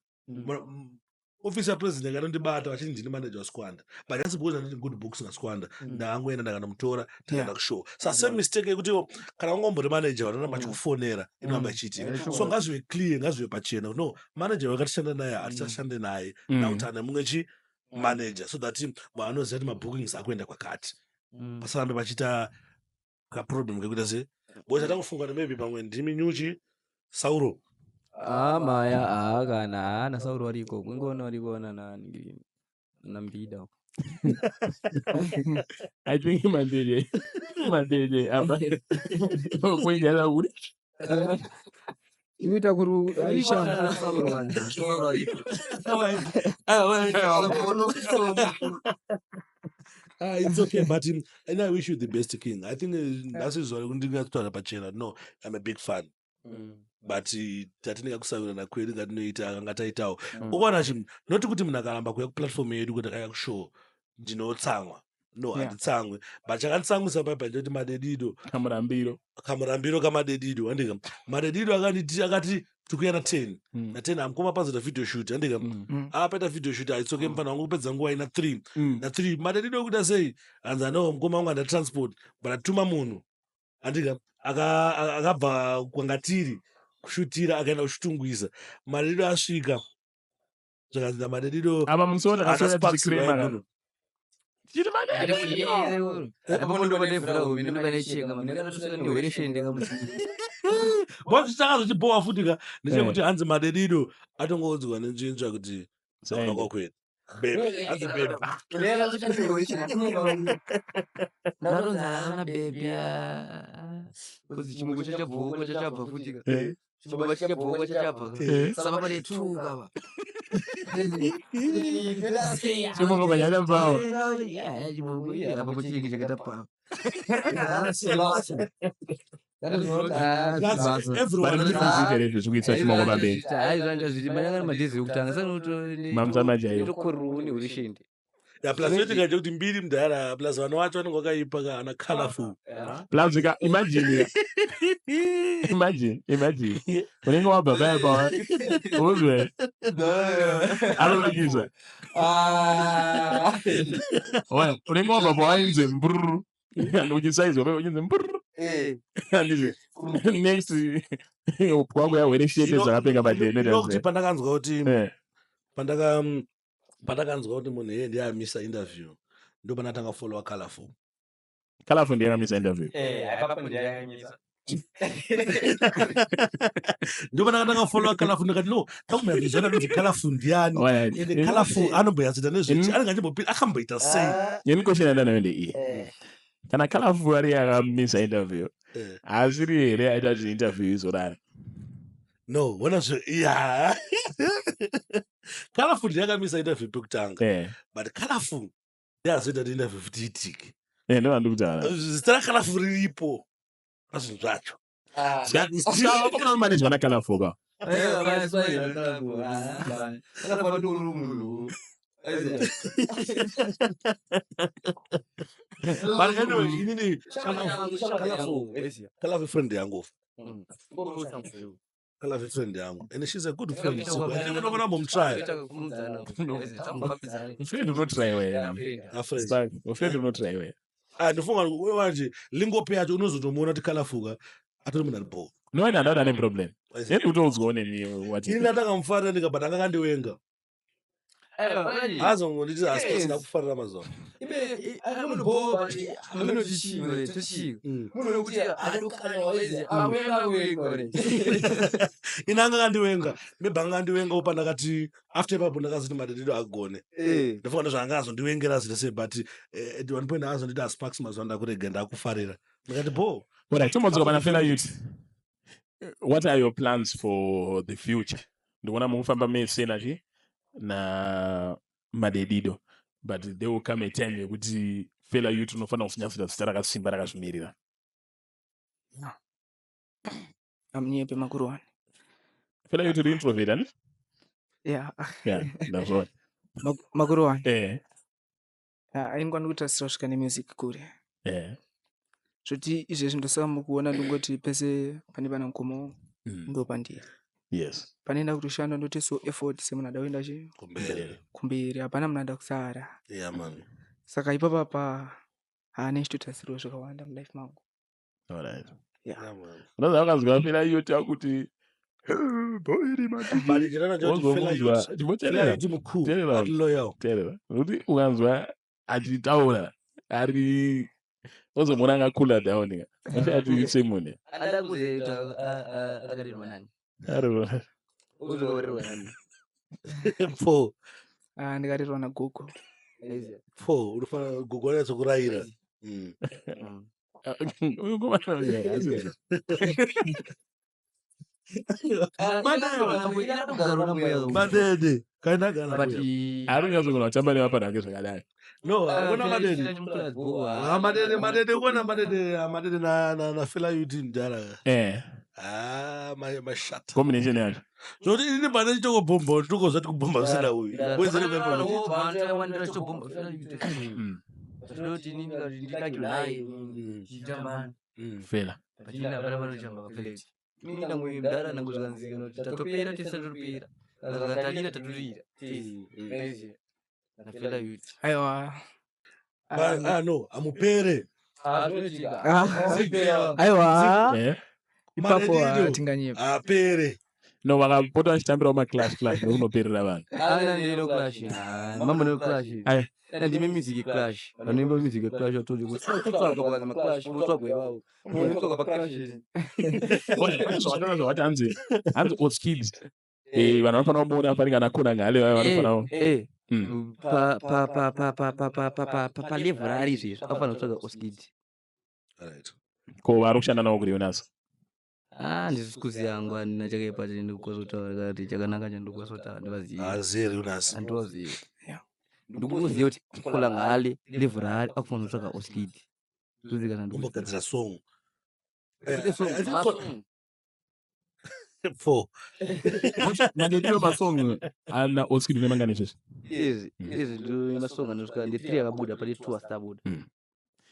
ofisi yapresident yakatondibata vachiti ndini manager waSquanda, but just because anditi good books naSquanda, ndakangoenda, ndakanomutora, takaenda kushow. Sa same mistake yekuti kana wangombori manager, vanoramba achikufonera, inoramba ichiitika. So ngazvive clear, ngazvive pachena, no, manager wakatishanda naye hatichashande naye, nakuti ane mumwe chi manager, so that vanhu vanoziva kuti mabookings akuenda kwakati, pasarambe pachiita kaproblem kekuita se, because atangofunga kuti maybe pamwe ndimi nyuchi Sauro. Ah, maya, ah, kana haana Sauro variko, kungoona variko nana naMbida. I think Mandele apa kuingana uri. Inoita kuri aishanda. Ah, it's okay, but and I wish you the best, King. I think nhasi zuva rekuti ndingatotaura pachena, no, I'm a big fan, but tatinenge kusawirana kwedu ngatinoita akanga taitawo. Ukaona chinhu, noti kuti munhu akaramba kuuya kuplatform yedu kuti akauya kushow, ndinotsamwa? No, handitsamwi, but chakanditsamwisa paipa ndechekuti Madedido Kamurambiro. Kamurambiro kaMadedido, andika Madedido akanditi, akati tikuya na10, na10 amukoma pazoita video shoot, andika apaita video shoot, aitsoke mufana wangu kupedza nguva ina 3 na3. Madedido kuita sei? Hanzi ano mukoma wangu anda transport, but atuma munhu, andika akabva kwangatiri kushutira akaenda kuShutungwiza. Madedido asvika, zvakanzi naMadedido Apa musi ana takaswera Sparks tichikrema. vaiguno. Tichiti Madede. Bosi chakazochibhowa futi ka ndechekuti hanzi Madedido atongoudzwa nenzvinzva kuti Saende. kwakwenu baby, hanzi baby. Ndatonzi haana baby, kuzi chimuko chachabvoko chachabva futi ka. Chibaba chichabvoko chachabva. Saka pane two kava. Chimuko panyana pawo. Chimuko apo chinenge chakaita pawo. Plus, everyone Vari here zvekuisa chimoko pamberi. Aizvandazviti manyangana madhezi ekutanga Mamutsa chaiwo. sanotokorerwo nehurishende. Yeah, plus yoitika ndechekuti mbiri mudhara, plus vana vacho vanenge vakaipa ka, ana colorful. Plus ka imagine imagine imagine unenge wabva paya pa uzwe anonikisa unenge wabva pawainze mbrr uchisaizwa paya uchinze mbrr handizve next kwangu yahwere shete zvakapfeka You know kuti padene. Pandakanzwa kuti pandakanzwa kuti munhu iye ndiye amisa interview, ndo pandatanga followa Colorful. Colorful ndiye akamisa interview. Ndo pandakatanga followa Colorful, ndikati no, takumboyazvizvana kuti Colorful ndiani, ende Colorful anomboyatsoita nezvechi, anenge achimbopira akamboita sei. Ini question yandanayo ndeiyi: kana Colorful ari akamisa interview, asiri here aita kuti interview izorara? No, wona zve ya Colorful ndiye akamisa interview pekutanga, but Colorful ndiye azoita kuti interview futi iitike. Ndovandiri kutaura. Zita raColorful riripo pazvinhu zvacho. Saka manejwa naColorful ka. But anyway, inini Colorful friend yangu. Colorful friend yangu, and she's a good friend. Unofana kumbomutraya. Friend unotraiwa here? A friend. Friend unotraiwa here? Ah, ndifunga manje lingope yacho unozotomuona kuti Colorful ka atori munhu ari bho. No, ine handada ane problem yeni kutoudzwawo neni wati. Ini ndatanga mufarira ndikabata anga kandiwenga, azongonditi asi pasina kufarira mazuva. Munhu wekuti akadokana awenga wenga. Ini anga kandiwenga, maybe anga kandiwenga upa ndakati after ipapo ndakazoti Madedido agone. Ndofunga ndozvaanga azondiwengera zvese sei, but at one point azonditi aSparks mazuva ndakurega ndakufarira, ndikati bo. Alright, tombodzoka pana Fela Youth. What are your plans for the future? Ndikuona mukufamba mese nachi na Madedido, but there will come a time yekuti Fela Youth unofanira kusinyatsoita zita rakasimba rakazvimirira. Amunyepe makuru wani. Fela Youth uri introvert ani? Ya. Yeah, ndazviona. Makuru wani. Aingwa ndikutasira kusvika nemusic kure, zvoti izvezvi ndosaka mukuona ndingoti pese pane pana mukomo ndo pandiri. Panenda kutoshanda ndotoisawo effort semunhu ada kuenda chi kumberi. Kumberi, hapana munhu ada kusara. Yeah man. Saka ipapapa haana ichitotasirawo zvakawanda mulife mangu. Alright. Yeah. Yeah man. Unoziva ukanzwa Fela Youth akuti boiri. But ndinoona kuti Fela Youth Fela Youth mukuru. Teerera. Ari loyal. Teerera, nokuti ukanzwa achitaura ari ozomuona anga down ka ati ati semune. Ada kuzoita akarirwa nani? Ari Uzokorerwa nani? Four. Ah, ndikarirwa nagogo. Four unofanira gogo anyatsokurayira. Uyu ngomana uyu asi Madede kaindagara. But ari kunyatsogona kutamba nevapana vake zvakadai. No, hakuna Madede. Ah, Madede, Madede, kuona Madede, ah, Madede na Fela Youth mudhara. Ah, mashata. Combination yacho. Zvekuti inini pane chitokobhomba nditokozva tikubhomba zvisina uyu. Wezere kuenda. Fela. Mudhara nango zvikanzika kuti tatopera tese, tatopera talira tatorira naFela Youth. Aiwa. Ah no, amupere. Aiwa, ipapo Madedido. hatinganyepa. Apere. No, vakapota vachitambirawo maclash clash ndokunoperera vanhu. Mambo neclash. Aye. Ndime music clash, vanoimba music clash vatodi kutsvaga maclash, votsvagwa ivavo, votsvaga paclash. Zvakataura zvakati hanzi hanzi Oskid, vanhu vanofanira kumuona panenge anakona ngale vaya vanofanira. Palevel raari izvezvi anofanira kutsvaga Oskid. Right. Ko vari kushanda navo kuri Jonas? Ah, ndisi kuziva hangu, handina chakaipa chandikukwanisa kutaura kana kuti chakanaka chandikukwanisa kutaura, handivazivi. Aziye Jonas. Handivazivi. Yeah. Ndikuziva kuti kola ngale level raari akufanira kutsvaga Oskid, ndozikana. Umbogadzira song. I think four. Madedido masong ana Oskid nemangani izvezvi? Izvi izvi ndo masong anosvika ndi 3 akabuda pane 2 asati abuda.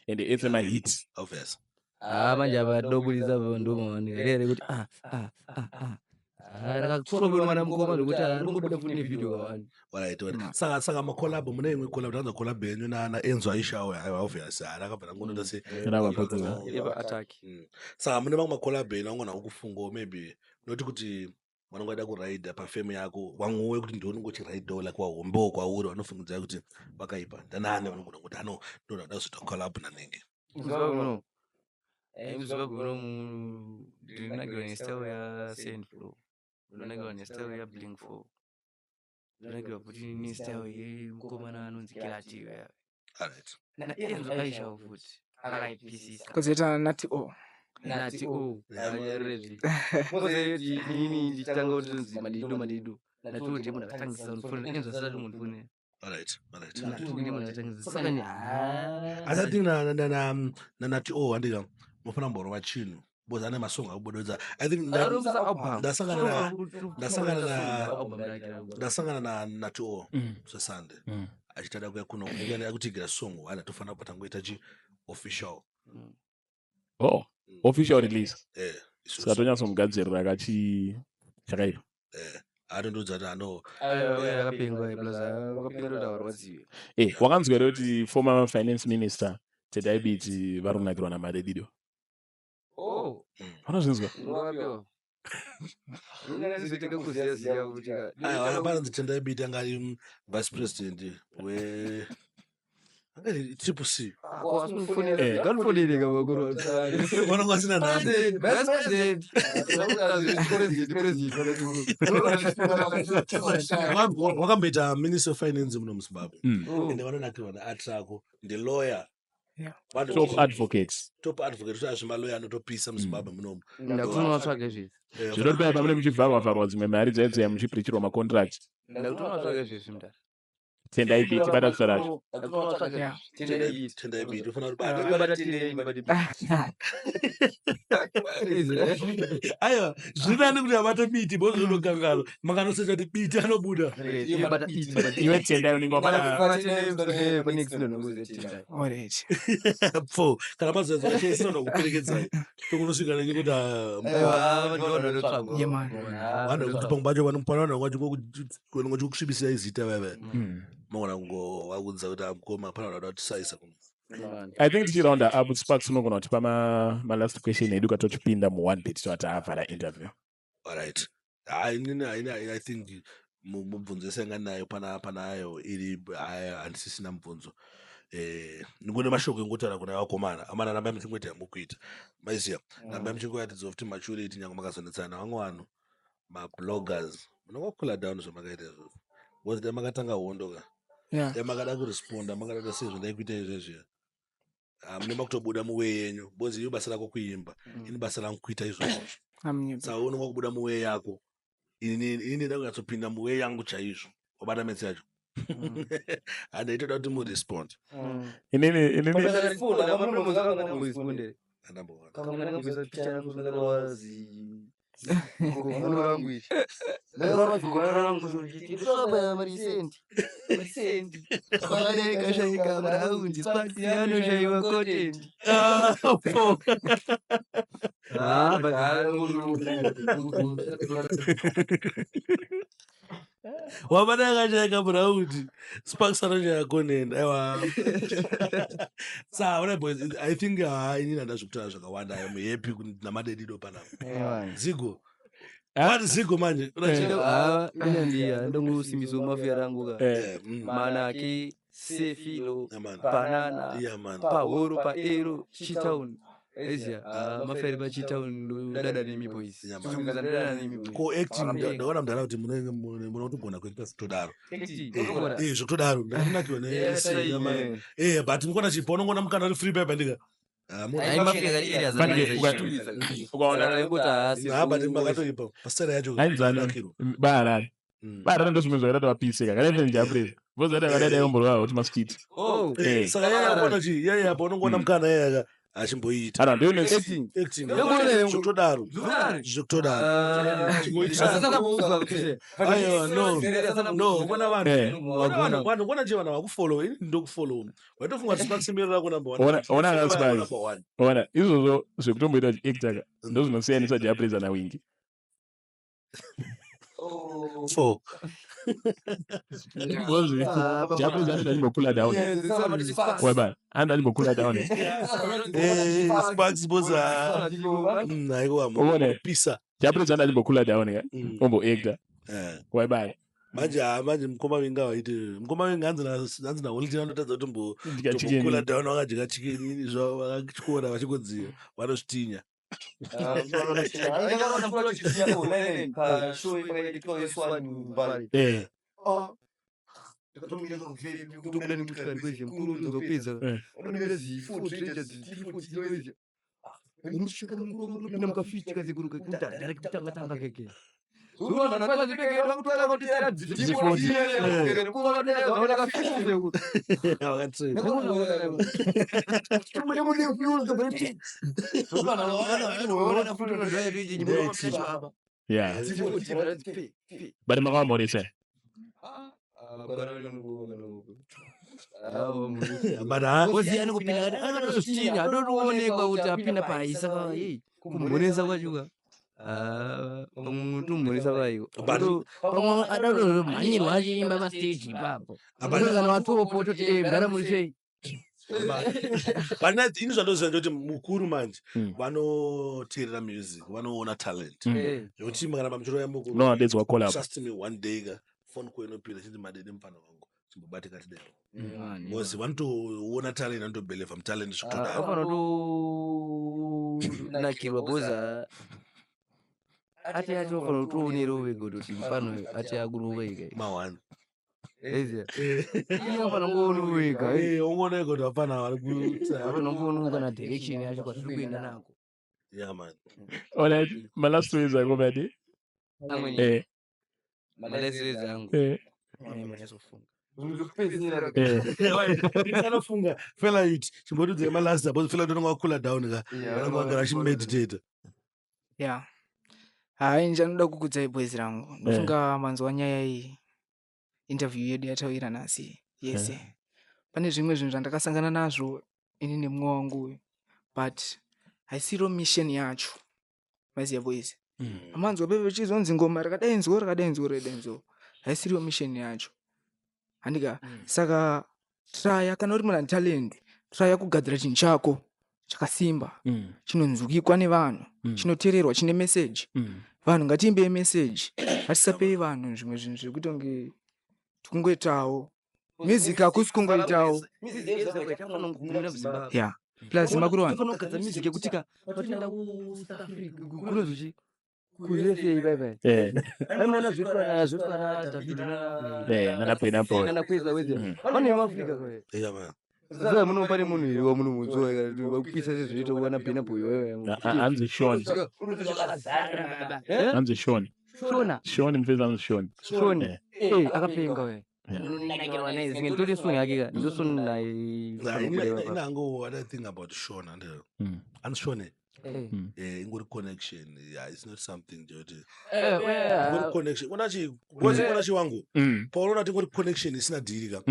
Ende ese mahit. Obvious. Ah, manje apa ndobudisa apa ndomaoneka rere kuti ah ah ah ah. Ah, ndakatsoma mwana mukoma zvekuti ah, ndongobuda futi nevideo kawani. Alright, alright. Saka macollab, mune imwe collab, tanza collab yenyu na Enzo Aisha uya, aiwa, obvious. Ah, rakabva rangonoita se Rakabva Eva attack. Saka mune mamwe macollab enyu angona kufungawo maybe noti kuti vanonga vada kuraidha pafemu yako, vamwe wekuti ndiwe unenge uchiraidhawo like wahombewo kwauri, vanofungidzira kuti vakaipa ndanani vanogona kuti ano ndoda kuzoita collab nanenge. Muzimbabwe muno. Muzimbabwe muno ndinonakirwa nestyle ya Saint Flow. Ndinonakirwa nestyle ya Blink 4. Ndinonakirwa futi nestyle yemukomana anonzi Kilati uya. Alright. Na Enzo Aisha futi. Akaipisisa. Kozoita Nati O. Nati O. Anyarezvi. Moze inini ndichitanga kuti nzi Madido Madido. Nati O ndiye munhu akatangisa kundifona. Enzo asati kundifona. Alright, alright. Nati O ndiye munhu akatangisa. Saka ni Asi I think naNati O handika munofanira kumborova chinhu because ane masong akubudodza. I think Akatomisa album. ndasangana Album rake rabuda. ndasangana na Nati O seSunday achitada kuya kuno akutigira song one atofanira kubva tangoita chi official. Oh, official release. Isusu. Saka tonyatsomugadzirira kachi chakaipa. Atondiudza kuti ano Akapengwa plus akapengwa kuti avarwadziwe. Wakanzwa here kuti former finance minister Tendai Biti vari kunakirwa naMadedido? Oh, Vanozvinzwa? unovapiwa. Ndinganazviteka kuziya ziya kuti Aiwa, panonzi Tendai Biti anga ari vice president we anga ari Triple C. Nganofonere kavakuru. Vanonga vasina nhamba. Vice president. President, president. Wakamboita minister of finance muno muZimbabwe ende vanonakirwa neart rako, ndilawyer. Top advocates. Top advocate, kuti azvimaloya anotopisa muZimbabwe munomu. Ndakutonovatsvaga izvezvi. Zvinoti paya pamune muchivharwa vharwa dzimwe mari dzaidziya muchiprichirwa macontract. Ndakutonovatsvaga izvezvi mudara. Tendai Biti, bata zita racho. Ndakutonovatsvaga. Tendai Biti. Tendai Biti ufanira kubata. Bata Tendai Biti. Aiwa, zviri nani kuti abate Biti because unokanganwa makanosecha kuti Biti anobuda. Bata Biti. Bata Iwe Tendai unenge wabata. Alright. Pfo kana mazoesinoda kuperekedzai tokunosvika nenyu kuti Yeah, man. vanhu kuti pamwe pacho vanopana vanhu vangochikusvibisira izita vaiva magona kungovaudza kuti amukoma pana vanhu vada kutisaisa kuno. I think tichiraunda up, Sparks unogona kutipa malast question edu katochipinda mu1 bit toati avhara interview. Alright, hayi, inini haini, I think mubvunzo yese yanga nayo pana panayo iri haya, handisisina mubvunzo. Ndingone mashoko engotaura kuna vakomana amana, rambai muchingoita yamukuita, maiziya, rambai muchingoratidza kuti maturity nyange makazonetsana vamwe vanhu mabloggers munongokula down zvamakaita izvozvo because dai makatanga hondo ka dai makada kuresponda makada sei zvandaikuita izvezviya. Mune makutobuda muway yenyu because iyo basa rako kuimba, ini basa rangu kuita izvozvo. Amunyepa. Saka unonga kubuda muway yako, ini ndida kunyatsopinda muway yangu chaizvo, wabata metsi yacho, handaitoda kuti murespond. Inini Andamboona. Gono rangu iri ndakaona gono rangu ndakabaya marisendi marisendi pakadai maraundi Sparks anoshaiwa content. Ah, fuck. Ah, but Wabata akashayika muraundi, Sparks anoshaya content. Aiwa, sa alright boys, I think inini handa zvekutaura zvakawanda. I am happy naMadedido panapa. Zigo wati zigo manje. Ndongosimbisa mafia rangu ka. Manake sefilo. Yeah, man. Banana. Yeah, man. Pahoro paero Chitown ezia mafere paChitown ndodada nemi boys. Yeah, man. Chizunguza ndodada nemi boys. Ko acting, ndaona mudhara kuti munotogona kuita zvekutodaro. Acting, unogona. Zvekutodaro ndakunakiwa. Yes, But mukona chipo unongona mukana uri free paper ndika. Ah, Ai, mafia kari areas Fanike, dzakawanda dzichituridza. Ukaona Ah, but makatoipa pasera yacho. Ainzana. Nakirwa. Baharare. Baharare ndo zvimwe zvakaita vapiseka kana ifenjapurezi vozati vakadai dai omborova kuti maskit. Oh, Saka yaya pona chi yaya pa unongoona mukana yaya. Achimboiita Ana ndiyo next. Acting. Acting. Ndikuona. Zvekutodaro, zvekutodaro. Aiwa, no, no, kuona vanhu, kuona vanhu, kuona nje vanhu vakufollow, ini ndokufollow, waitofunga kuti Sparks mberi rako number one. Ona ana Sparks. Number one. Ona izvozvo zvekutomboita achiacta ka ndozvinosiyanisa Jah Prayzah naWinky. Four. Because Jah Prayzah anoda achimbokula down. Weba, anoda achimbokula down. Sparks boza haiko. Uone. Pisa. Jah Prayzah anoda achimbokula down ka. Omboacta. Weba. Manje, ha, manje mukoma winga waite mukoma winga hanzi naHoliday vanotadza kuti Dya tombokula chicken. down, vakadya chicken zvavo, vakatyora vachingodziva vanozvitinya. Vakatsvina. Yeah. But makawamboresa. But ha. Oziyani kupinda anotozvitinya, adotoonekwa kuti apinda pai, saka ei kumhoresa kwacho ka pamwe tomhoresa kwaiko. Pamwe adatomhanyirwa achiimba pastage ipapo. Kana watopo toti, "Eh, mudhara, muri sei?" But ini zvandoziva ndoti mukuru manje vanoteerera music, vanoona talent zvekuti kana pamuchoro yamukuru. No, adedzwa collab. Trust me, one day ka phone call inopinda chinzi, "Madede, mufana wangu, chimbobatika tidero," because vanotoona talent, vanotobelieva mutalent zvekutodaro. Vafana kutonakirwa because ati yacho vafana kutoonerawo vega kuti mufana uyu ati akurova ika. Mawani. Eziya iye afana kungoona wega. Ungoona kuti hapana vari kuita. Afana kungoona kana direction yacho kwatiri kuenda nako. Yeah, man. Alright, my last words ako madi. Amweni malast words angu. Manyazofunga. Anofunga Fela it chimbotidzai malast apo Fela tononga wakula down ka, vanonga vagara vachimeditate. Ya, hai, ndichanoda kukudzai boys rangu. Ndofunga manzwa nyaya iyi, interview yedu yatawira nhasi yese. Pane zvimwe zvinhu zvandakasangana nazvo ini nemumwe wangu uyu, but haisiro mission yacho, maiziya boys. Amanzwa pepe chizonzi ngoma rakadainzwo, rakadainzwo, rakadainzwo, haisiriyo mission yacho, handika? Saka traya, kana uri munhu ane talent, traya kugadzira chinhu chako chakasimba, chinonzwikwa nevanhu, chinoteererwa, chine message. Vanhu ngatiimbei message, ngatisapei vanhu zvimwe zvinhu zvekuti kunge tikungoitawo music. Hakusi kungoitawo ya plus makuru vanhu. Tofanira music yekuti ka patinoenda kuSouth Africa, kunozuchi kuUSA pai aimaona zvinoitwa David. Nana Burna Boy. Nana Kweza weze vane muAfrica. Yeah, man. Saka muno pane munhu here wamunomudziwa vakupisa sezvinoita kuwana Burna Boy? Hanzi Sean. Hanzi Sean. Shona. Sean mfezi, hanzi Sean. Sean. Eh. Akapenga we. Unonakirwa naye zinge nditoti song yake ka ndosong. Nah, inango what I think about Sean and and Sean, ingori connection. Yeah, it's not something ndiyoti ingori connection. Unachi ona chiwangu paunoona kuti ingori connection isina dhiri ka,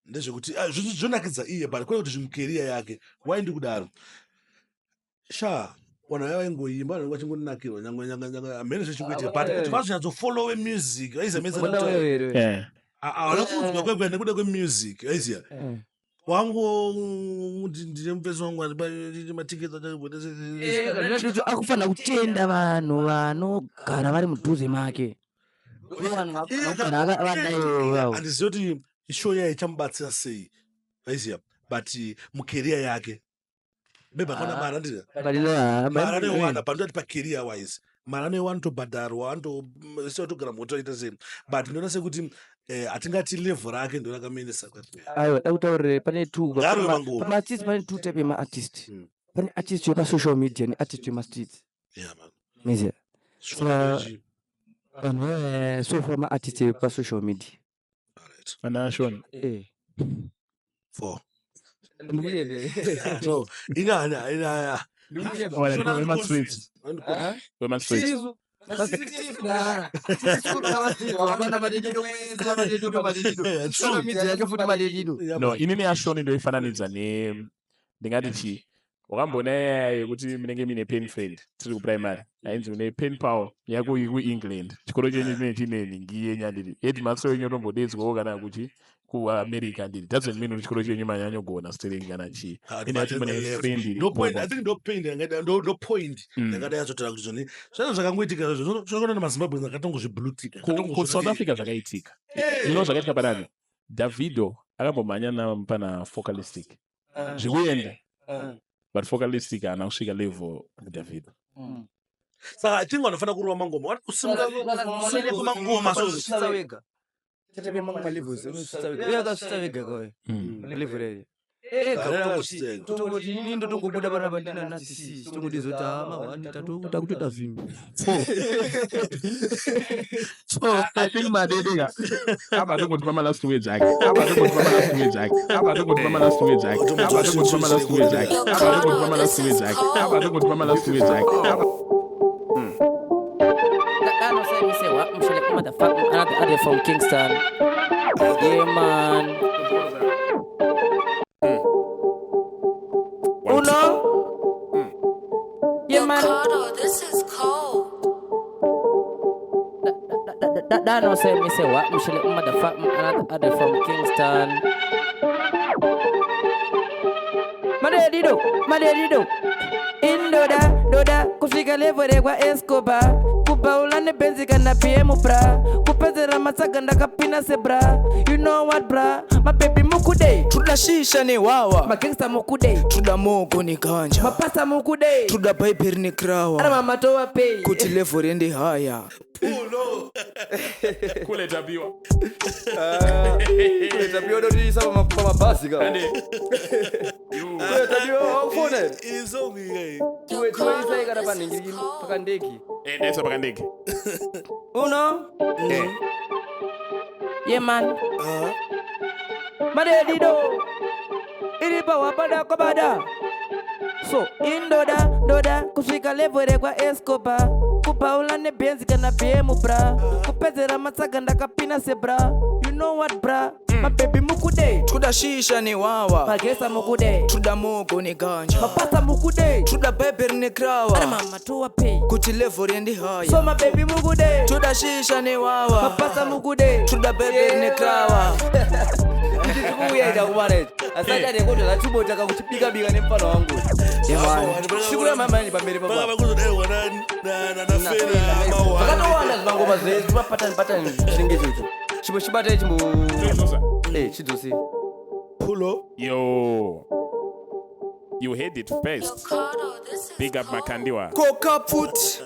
ndezvekuti zvonakidza iye, but kwete kuti zvimucareer yake. Waindi kudaro sha, vanhu vaya vaingoimba, vanhu vachingonakirwa nyangwe nyangwe nyangwe hamene zvechingoitika, but kuti vazonyatsofollowe music vaizamedza. Havana kunzwa kwekwe nekuda kwemusic, aiziya wangu ndine mufesi wangu matiketi. Akufanira kutenda vanhu vanogara vari mudhuze make, vanhu vanogara vanayo. Handizivi kuti ishow yayo ichamubatsira sei, aiziya, but mucareer yake maybe akaona mari, anditi mari anoiwana, but ndoti pacareer wise mari anoiwana, tobhadharwa, anotogara moto aita sei, but ndinoona sekuti hatingati level rake ndo rakamuendesa. Aiwa, da kutaurire pane two Ngaarove mangoma. pamaartist, pane two type yemaartist. Pane artist wepasocial media neartist wemastreets. Yeah, man. Meziya. Sure. Vanhu vaya so far maartist epasocial media. Alright. Ana Sean. Eh. Four. No, ingani ina. Wema-streets. Wema-streets. No, inini yashoni ndoifananidza ne, ndingati chii, wakamboona yaya yekuti munenge muine pen friend tiri kuprimary, ainzi une pen pal yako iri kuEngland, chikoro chenyu chinenge chine nhingi yenyu, handiti? Headmaster wenyu otombodedzwawo kana kuchi kuAmerica, handiti? Doesn't mean kuti chikoro chenyu manyanyogona stereki kana chii. Ine yacho mune friend iri No point. ikoko. I think ndo point yangaita, ndo point yakada yazotaura kuti zvoni zvana zvakangoitika izvo zvakaona nemaZimbabwe akatongozviblutika. KuSouth Africa zvakaitika. You know zvakaitika panani? Davido akambomhanya pana Focalistic zvikuenda, but Focalistic haana kusvika level Davido. Saka I think vanofanira kurova mangoma, vari kusimuka kusimuka mangoma so. Svitsa wega. Mamwe malevels unosvitsa wega. Uye akasvitsa vega kauya. Level rere. Ega. Arera akasvitsa ega. Tongoti inini ndotongobuda panapa ndina nasisi tongotizoti hama wani takutoita zvinhu. So I think madedeka apa atongotipa malast words ake, apa atongotipa malast words ake, apa atongotipa malast words ake, apa atongotipa malast words ake, apa atongotipa malast words ake, apa atongotipa malast words ake, apa. That no say me say what? I'm sure like motherfucker another other from Kingston. Yeah man. Uno. Yeah man. Ricardo, this is cold. That no say me say what? I'm sure like motherfucker another other from Kingston. Madedido, madedido. Indoda, doda, kusvika level rekwa Escobar. Kubaula nebenzi kana PM bra. Kupedzera matsaga ndakapina sebra. You know what bra? My baby mukude. Tuda shisha newawa. Magangsta mukude. Tuda mogo neganja. Mapasa mukude. Tuda bhaibheri Ana nekrawa. mama towa pay. Kuti level rende haya. Kule tapiwa. Tapiwa dotiisa pamabhazi ka. Ande. Tapiwa wakufona here? Isong iyi. Tiweisai kana panhingiriki pakandegi. Eh, ndaisa pakandege. Uno. Yeah man. Madedido. Iripa wabada kwabada. So indoda doda kusvika level rekwa Escobar. Kubaula nebenzi kana BM bra. Kupedzera matsaga ndakapina sebra. You know what bra? My baby mukude. Tuda shisha newawa. Magesa mukude. Tuda mogo neganja. Mapasa mukude. Tuda bhaibheri Ana nekrawa. mama towa pay. Kuti level rende haya. So my baby mukude. Tuda shisha newawa. Mapasa mukude. Tuda bhaibheri nekrawa. Kuuya ita kumana ichi. Asati ane kodwa zachibota kakuchibika-bika nemufana wangu. Sikura mamani pamberi Vanga papa. vakuzodaiwa nafera mawa. Zvakatowanda zvimangoma zvese zvimapatani patani chinenge ichocho. Chimbo chibatai chimbo. Toizosa. Eh, chidzosi. Pulo. Yo, you heard it first. Ricardo, this is Big up cold. Makandiwa. Koka pfuti.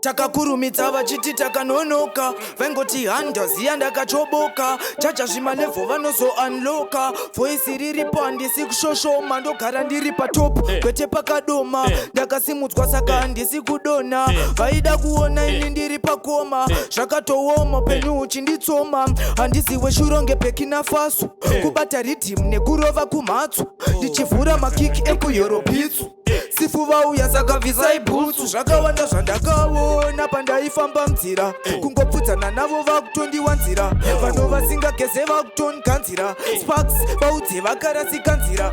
Takakurumidza vachiti takanonoka, vaingoti handaziya ndakachoboka chacha zvimalevho vanozounloka voisi riripo handisi kushoshoma ndogara ndiri patop kwete pakadoma ndakasimudzwa saka handisi kudonha vaida kuona ini ndiri pakoma zvakatooma upenyu uchinditsoma handiziwe shuro ngeBurkina Faso kubata riddim nekurova kumhatso ndichivhura makiki ekuyoropitsu sifu vauya saka bvisai bhutsu zvakawanda zvandakaona pandaifamba nzira kungopfudzana navo vakutondiwanzira vanhu vasingageze vakutondiganzira sparks vaudze vakarasika nzira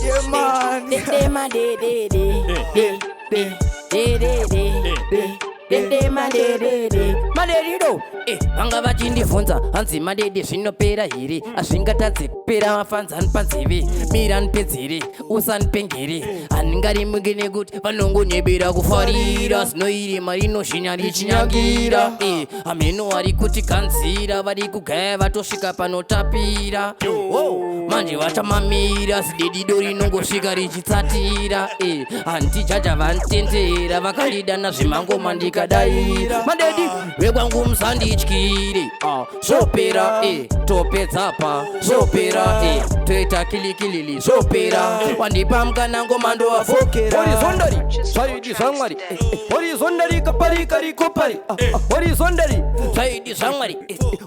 yemani. De ma de de de de de de de de de de de ma de de de madedido. Eh, vanga vachindibvunza hanzi madede zvinopera here hazvingatadze kupera mafanzani panzeve mira nipedzere usanipengere handingarimuke nekuti vanongonyebera kufarira zinoirema rinozhinya richinyangira. Eh, hameno vari kuti ganzira vari kugaya vatosvika panotapira. Oh, manje vachamamira zidedido rinongosvika richitsatira. Eh, handijaja vanitendera vakalidana zvemangoma ndikadaira madedi vekwangu musandityire. Ah, zvopera. Eh, topedzapa zvopera. Eh, toita kilikilili zvopera wandipa mukana ngoma. ndovafokera. Horizondari zvaidi zvamwari, horizondari kapari karikopari, horizondari zvaidi zvamwari,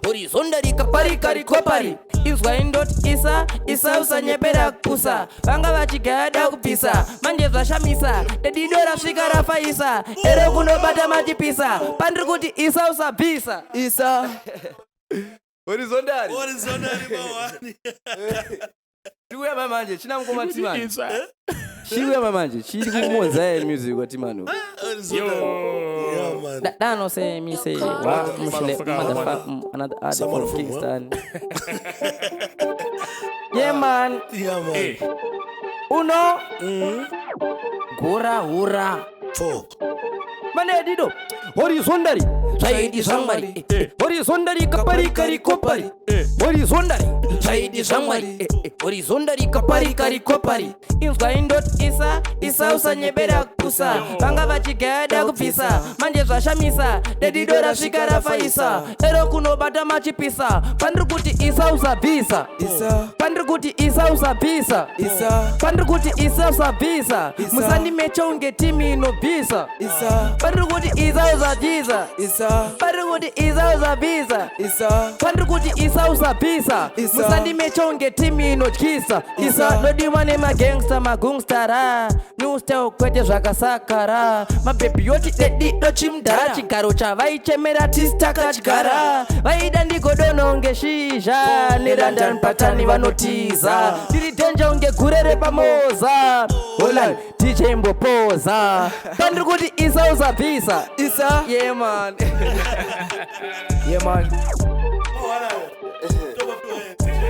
horizondari kapari karikopari. Izwai ndoti isa isa, usanyepera kusa. Vanga vachigaya da kubvisa, manje zvashamisa. Dedido rasvika rafaisa ere kunobata machipisa. Pandiri kuti isa, usabvisa. Isa. Horizondari. Horizondari mawani. Tikuya mamanje china mukoma Timani. Isa. Chikuya mamanje chiri kumonza here music kwaTimani. Horizondari. Yeah, man. Dano say me say wa mushile motherfucker another art Someone from from where? Kingston. Yeah man. Yeah, man. Uno. Gura hura. Four. Manedido. Horizondari. Zvaidi zvamwari. Horizondari kapari karikopari. Horizondari. Zvaidi zvamwari. Horizondari kapari karikopari. Inzwai ndoti isa isa, usanyebera kusa. Vanga vachigaya da kubvisa, manje zvashamisa. Dedido rasvika rafaisa ero kunobata machipisa. Pandiri kuti isa, usabvisa. Isa. Pandiri kuti isa, usabvisa. Isa. Pandiri kuti isa, usabvisa. Isa. Musandimeche unge timi inobvisa. Isa. Pandiri kuti isa, usabvisa. Isa. Pandiri kuti isa, usabvisa. Isa. Pandiri kuti isa, usabvisa. Isa. Musandimeche unge timi inotyisa. Isa. Isa. Nodiwa nemagangsta magungstara, new style kwete zvakasakara. Mabhebhi yoti dedi dochimudhara, chigaro chavaichemera tisi takadyara. Vaida ndigodono unge shizha nerandan patani vanotiza. Ndiri dhenja unge gure repamoza. Holland DJ mbopoza. Pandiri kuti isa, usabvisa. Isa. Yeah man. Yeah man.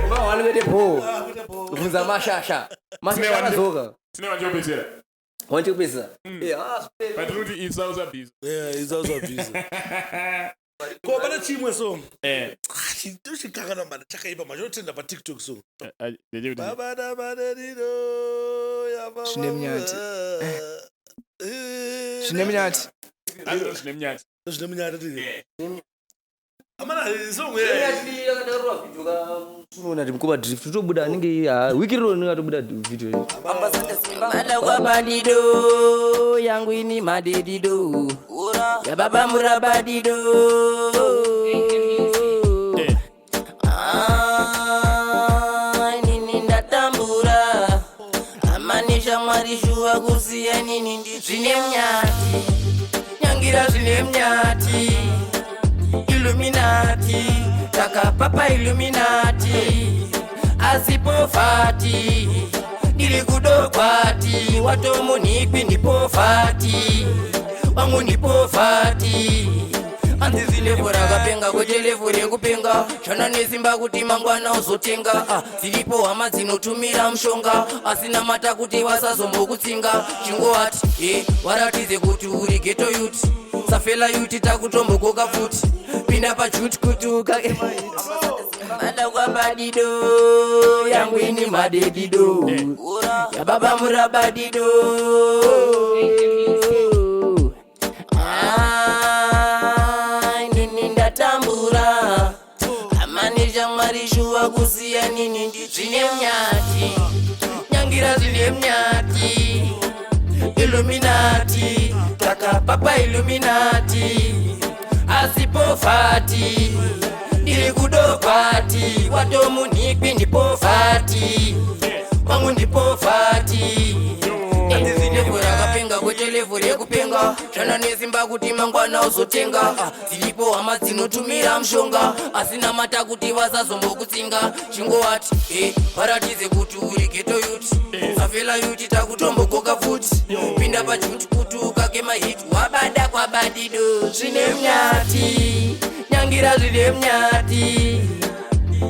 Mawani kwete po bvunza mashasha. Mashasha akazoka. Tine wanjopedzera. Wanchikupedzisa. But kuti isa, usabvisa. Yeah, isa, usabvisa. Ko pane chimwe so. Tochikakana mana chakaipa machotenda paTikTok so. Ndechekuti Baba da baderiro ya baba. Zvine munyati. Zvine munyati. Zvine munyati. Zvine munyati tiri. Amana song yeah. Unoona kuti mukoma Drift totobuda anenge wiki rino anenge atobuda video. Madakwa yangu ini madedido yababa murabadido. Ah, inini ndatambura amanisha mwari shuwa kusiya nini zvine munyati nyangira zvine munyati Illuminati takapapa Illuminati asi povhati ndiri kudokwati watomunhikwi ndipovhati wangu ndipovhati. Anzi zilevhu rakapenga kwete levhu rekupenga. Shanda nesimba kuti mangwana uzotenga. Ah, dziripo hama dzinotumira mushonga asina mata kuti vasazombokutsinga. Chingowati e waratidze kuti uri ghetto youth safela yuti takutombokoka futi pinda pajuti kuti ukake madakwabadido yangu ini madedido yababa murabadido. Ah, inini ndatambura amanisha mwari shuwa kusiya nini zvine munyati nyangira zvine munyati Illuminati takapapa Illuminati asi povhati ndiri kudokwati watomunhikwi ndipovhati wangu ndipovhati. Levhu rakapenga kwete levhu rekupenga. Shanda nesimba kuti mangwana uzotenga. Ah, dziripo hama dzinotumira mushonga asina mata kuti vasazombokutsinga. Chingowati e varatidze kuti uri ghetto youth safela yuti takutombokoka futi pinda pajuti kuti ukake mahiti wabada kwabadido zvine munyati nyangira zvine munyati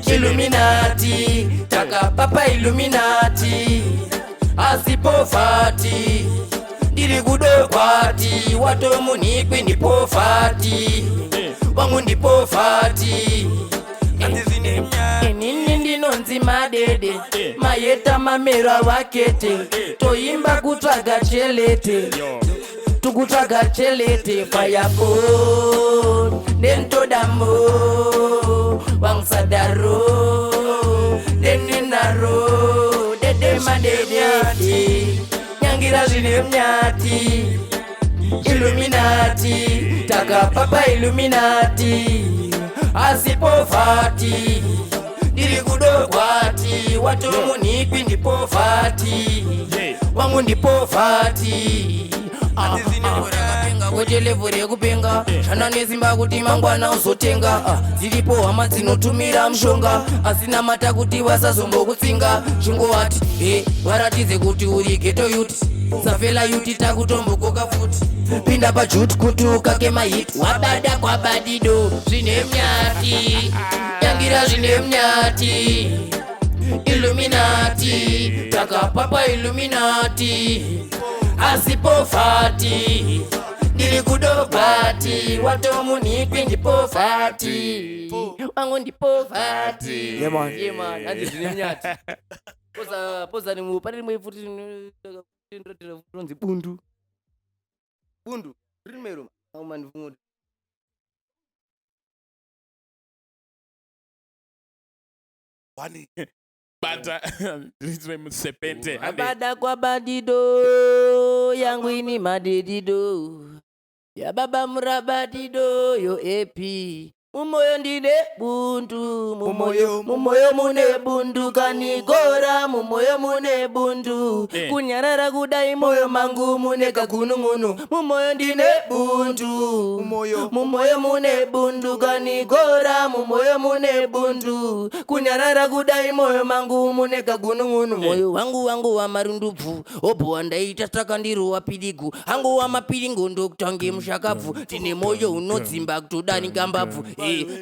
Illuminati takapapa Illuminati asi povhati ndiri kudokwati watomunhikwi ndipovhati wangu ndipovhati. Inini ndinonzi madede mayeta mamero awakete toimba kutsvaga chelete tukutsvaga chelete fayapo nentodamo wangusadaro neninaro dede madede. Yangira zvine mnyati. Illuminati, takapapa Illuminati. Asi povhati, ndiri kudogwati. Watomunipi ndipovhati, wangu ndipovhati. Kwete levhuri yekupenga, shanda nesimba kuti mangwana uzotenga. Ah, dziripo hama dzinotumira mushonga, asina mata kuti vasazombokutsinga. Chingowati e varatidze kuti uri ghetto youth. Safela youth, takutombokoka futi. Pinda pajut kuti ukake mahit. Wabada kwabadido zvine mnyati, yangira zvine mnyati. Illuminati, takapapa Illuminati. Asi povhati, ndiri kudobhati. Watomunipi ndipovhati, wangu ndipovhati. Yeah, man. Yeah, man. Hanzi zvine mnyati. Poza poza rimwe pane rimwe futi rinonzi bundu. Bundu rimwe roma. Au One. Bata riri musepente. Hande. Abada kwa bandido yangu ini madedido ya baba murabadido yo epi mumoyo ndine bundu, mumoyo mumoyo mune bundu kanigora, mumoyo mune bundu. Kunyarara kudai moyo mangu mune kagunun'unu, mumoyo ndine bundu. Mumoyo. Mumoyo mune bundu kanigora, mumoyo mune bundu. Kunyarara kudai moyo mangu mune kagunun'unu. Moyo wangu wangu wamarundubvu obhowa ndaita saka ndirowa pirigu hangu wamapiringo ndokutange mushakabvu. Tine moyo unodzimba kutodanika mbabvu.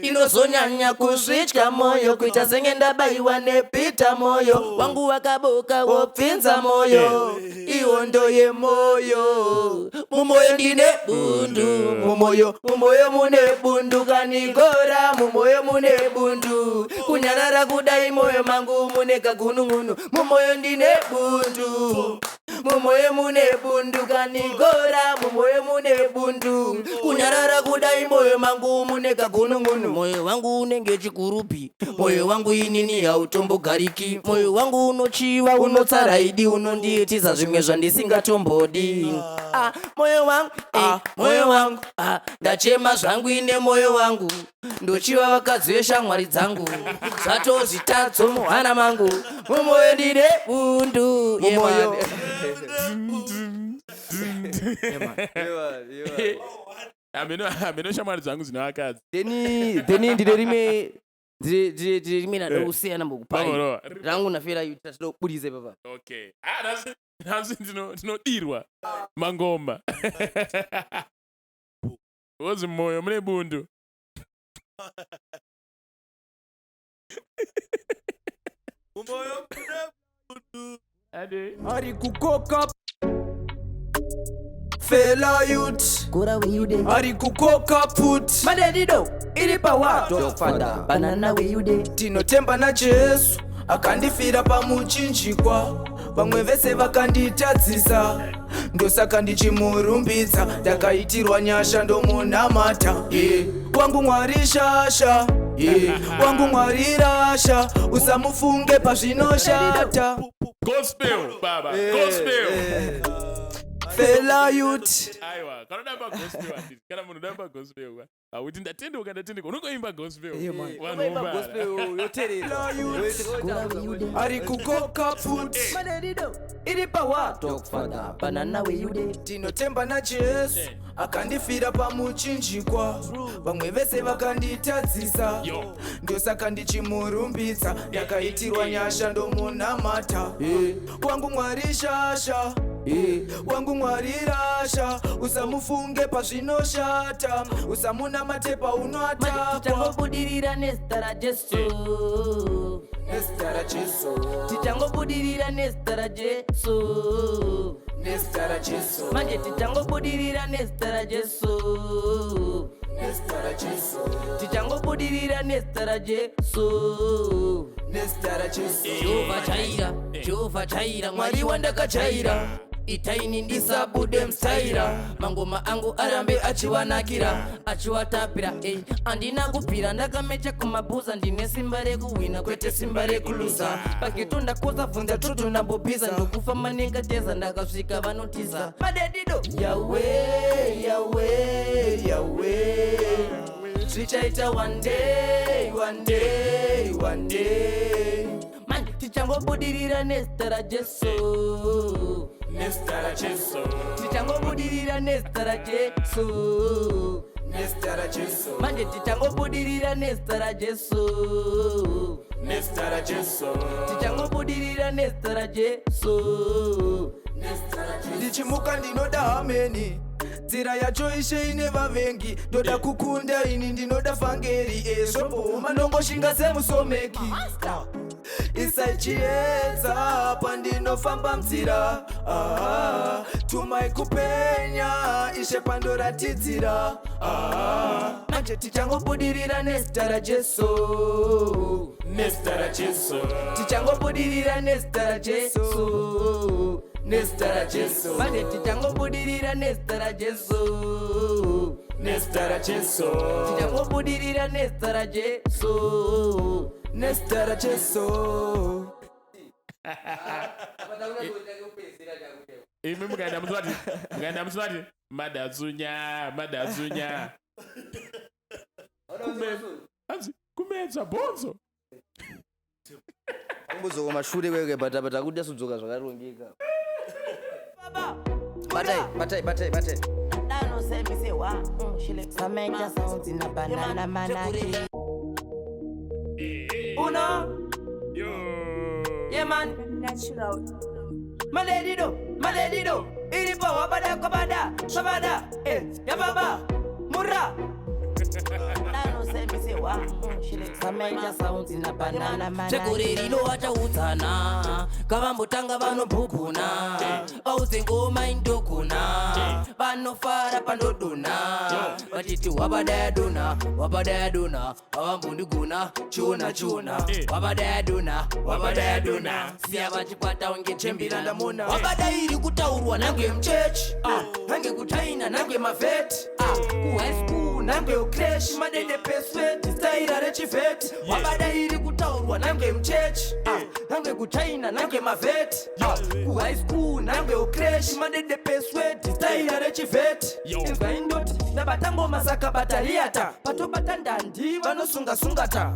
Inozonyanya kusvitya moyo kuita senge ndabaiwa nepita. Moyo wangu wakaboka wopfinza moyo, ihondo yemoyo. Mumoyo ndine bundu, mumoyo mumoyo mune bundu kanigora, mumoyo mune bundu. Kunyarara kudai moyo mangu mune kagunun'unu, mumoyo ndine bundu, mumoyo mune bundu kanigora, mumoyo mune bundu. Kunyarara kudai moyo mangu mune kagunun'unu. Moyo wangu unenge chikurupi, moyo wangu inini hautombogariki. Moyo wangu unochiva, unotsaraidi, unondiitisa zvimwe zvandisingatombodi. Ah, moyo wangu, eh, moyo wangu, ah, ndachema zvangu ine moyo wangu. Ndochiva vakadzi veshamwari dzangu, zvatozvitadzo muhana mangu. Mumoyo ndine bundu. Mumoyo. Hameno shamwari dzangu dzine vakadzi. Then ndine rimwe, ndine rimwe rada kusiyana mbokupai. Pamorova. Rangu nafela yuti tinoda kubudisa ipapa. Okay, ah, nhasi ndinodirwa mangoma wozi moyo mune bundu. Mumoyo mune bundu. Ade. Ari kukoka fela youth. Gora where you dey. Ari kukoka put. Madedido iri pawato. Dog banana where you dey. Tinotemba naJesu akandifira pamuchinjikwa, vamwe vese vakanditadzisa, ndosaka ndichimurumbidza. Ndakaitirwa nyasha, ndomunamata, yeah. Wangu Mwari shasha, yeah. Wangu Mwari rasha, usamufunge pazvinoshata. Gospel baba, gospel. Fela youth. Aiwa, kana udamba gospel handiti, kana munhu udamba gospel hauti ndatenduka ndatenduka, unongoimba gospel. Yeah, man. Vanhu vobara. Fela youth. Ari kukoka put. Madedido iri pawato. Dog banana where you dey. Tinotemba naJesu akandifira pamuchinjikwa, vamwe vese vakanditadzisa, Yo. ndosaka ndichimurumbidza. Ndakaitirwa nyasha, ndomunamata, yeah. Wangu Mwari shasha, yeah. Wangu Mwari rasha, usamufunge pazvinoshata, usamunamate paunoatakwa. Tichangobudirira nezita raJesu. Nezita raJesu. Tichangobudirira nezita raJesu. Nezita raJesu. Manje tichangobudirira nezita raJesu. Nezita raJesu. Tichangobudirira nezita raJesu. Nezita raJesu. Jehovha chaira, Jehovha chaira, Mwari wandakachaira. Itaini ndisabude musaira, mangoma angu arambe achiwanakira, achiwatapira. Ey, handina kubvira ndakamecha kumabhuza. Ndine simba rekuhwina, kwete simba rekuluza. Pageto ndakoza bvunza toto nambobhiza, ndokufa manengateza. Ndakasvika vanotiza madedido. Yawe, yawe, yawe, zvichaita one day, one day, one day. Man, tichangobudirira nezita raJesu. Nezita raJesu. Tichangobudirira nezita raJesu. Nezita raJesu. Manje tichangobudirira nezita raJesu. Nezita raJesu. Tichangobudirira nezita raJesu. Ndichimuka ndinoda hameni, nzira yacho ishe ine vavengi. Ndoda kukunda ini, ndinoda vhangeri. Ezvobhoma ndongoshinga semusomeki. Isai chiedza pandinofamba mzira. Ah, tumai kupenya ishe pandoratidzira. Ah, manje tichangobudirira nezita raJesu. Nezita raJesu. Tichangobudirira nezita raJesu, nezita raJesu. Manje tichangobudirira nezita raJesu. Nezita raJesu. Tichangobudirira nezita raJesu. Nezita raJesu. Imi mukaenda musinati madatsunya madatsunya. Hanzi kumedza bhonzo. Kumbodzoka mashure kweke, but apa takuda sudzoka zvakarongeka. Batai, batai, batai, batai. Samaita sounds in a banana manaki. Uno. Yo. Yeah, man. Natural. Maledido, maledido. Iripo wabada kwabada, sabada. Eh, ya baba. Mura. Samaita sounds in a banana manaki. Chekure rino vachaudzana, kavambotanga vanobhubhuna, vauze ngoma indogona, vanofara pandodona, vachiti wabadayadona, wabadayadona, avambondigona chiona chiona. Wabadayadona, wabadayadona, siya vachikwata unge chembira ndamona. Wabadairi kutaurwa nange muchechi, nange kuchina, nange mavheti, kuhigh school, nange ucrash, madede pesweti, staira rechivheti. Wabadairi kutaurwa nange muchechi, nange kuchina, nange mavheti, kuhigh school, nange ucrash, madede pesweti, staira rechivheti. Inzwa indoti ndabata ngoma saka batariyata, patobata ndandi vanosungasungata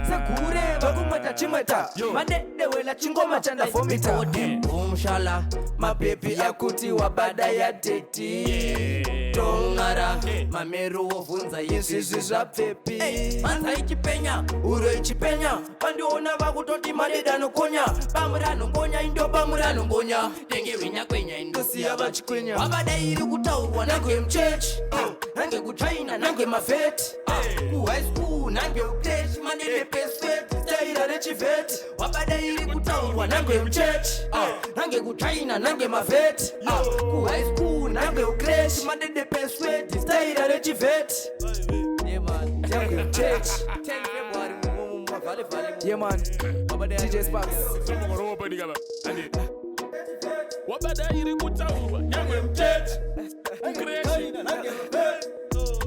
segure vakumweta chimweta madedewela chingoma chandavhomita. Umshala mabhebhi akuti wabada yadheti tongara mameru wovhunza izvizvi zvabvepi. Manza ichipenya, uro ichipenya, vandiona vakutoti madeda anokonya, bamuranongonya indo, bamuranongonya denge hwenya kwenya indosiya vachikwenya. Wabadairi kutaurwa nange muchechi, nange kuchina, nange mavheti, kuhigh school, nange ucrash, manene pesweti, staira rechivheti. Wabadairi kutaurwa nange muchechi, nange kuchina, nange mavheti, kuhigh school, nange ucrash, madede pesweti, staira rechivheti. Nange muchechi. Yeah man, DJ Sparks. Wabadairi kutaurwa nyangwe muchechi, kucreche,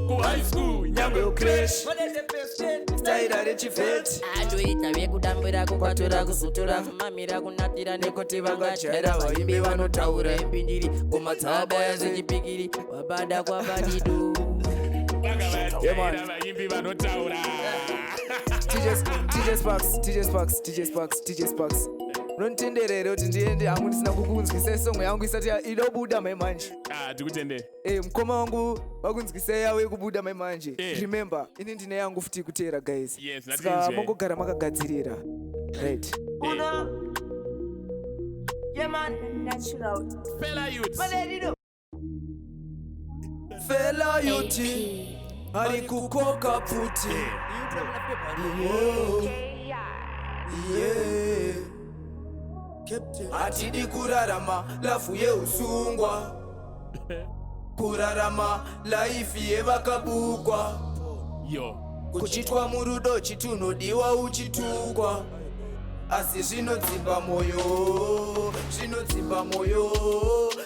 kuhigh school, nyangwe ucrash. Staira rechivheti. Atoita vekutambira, kukwatura, kusutura, kumamira, kunatira, nekuti vangajaira vaimbi vanotaura ipindiri ngoma dzabaya sechipikiri. Wabada kwabadidu. Vanga vaimbi vanotaura. DJ Sparks, DJ Sparks, DJ Sparks, DJ Sparks, unonditenderere kuti ndiende hangu ndisina kukunzwisai song yangu isati idobuda mai manje? Ah, tikutendere. Mukoma wangu vakunzwisai yavo yekubuda mai manje. Remember, ini ndine yangu futi kuteera, guys. Yes, saka ngatinzwe. mongogara makagadzirira, right? Uno. Yeah man. Natural. Fella youths. Maledido. Fela Youth ari kukoka pfuti. Yeah. Hatidi kurarama life yeusungwa, kurarama life yevakabukwa. Yo. Kuchitwa murudo chitunodiwa uchitukwa. Asi zvinodzimba moyo, zvinodzimba moyo.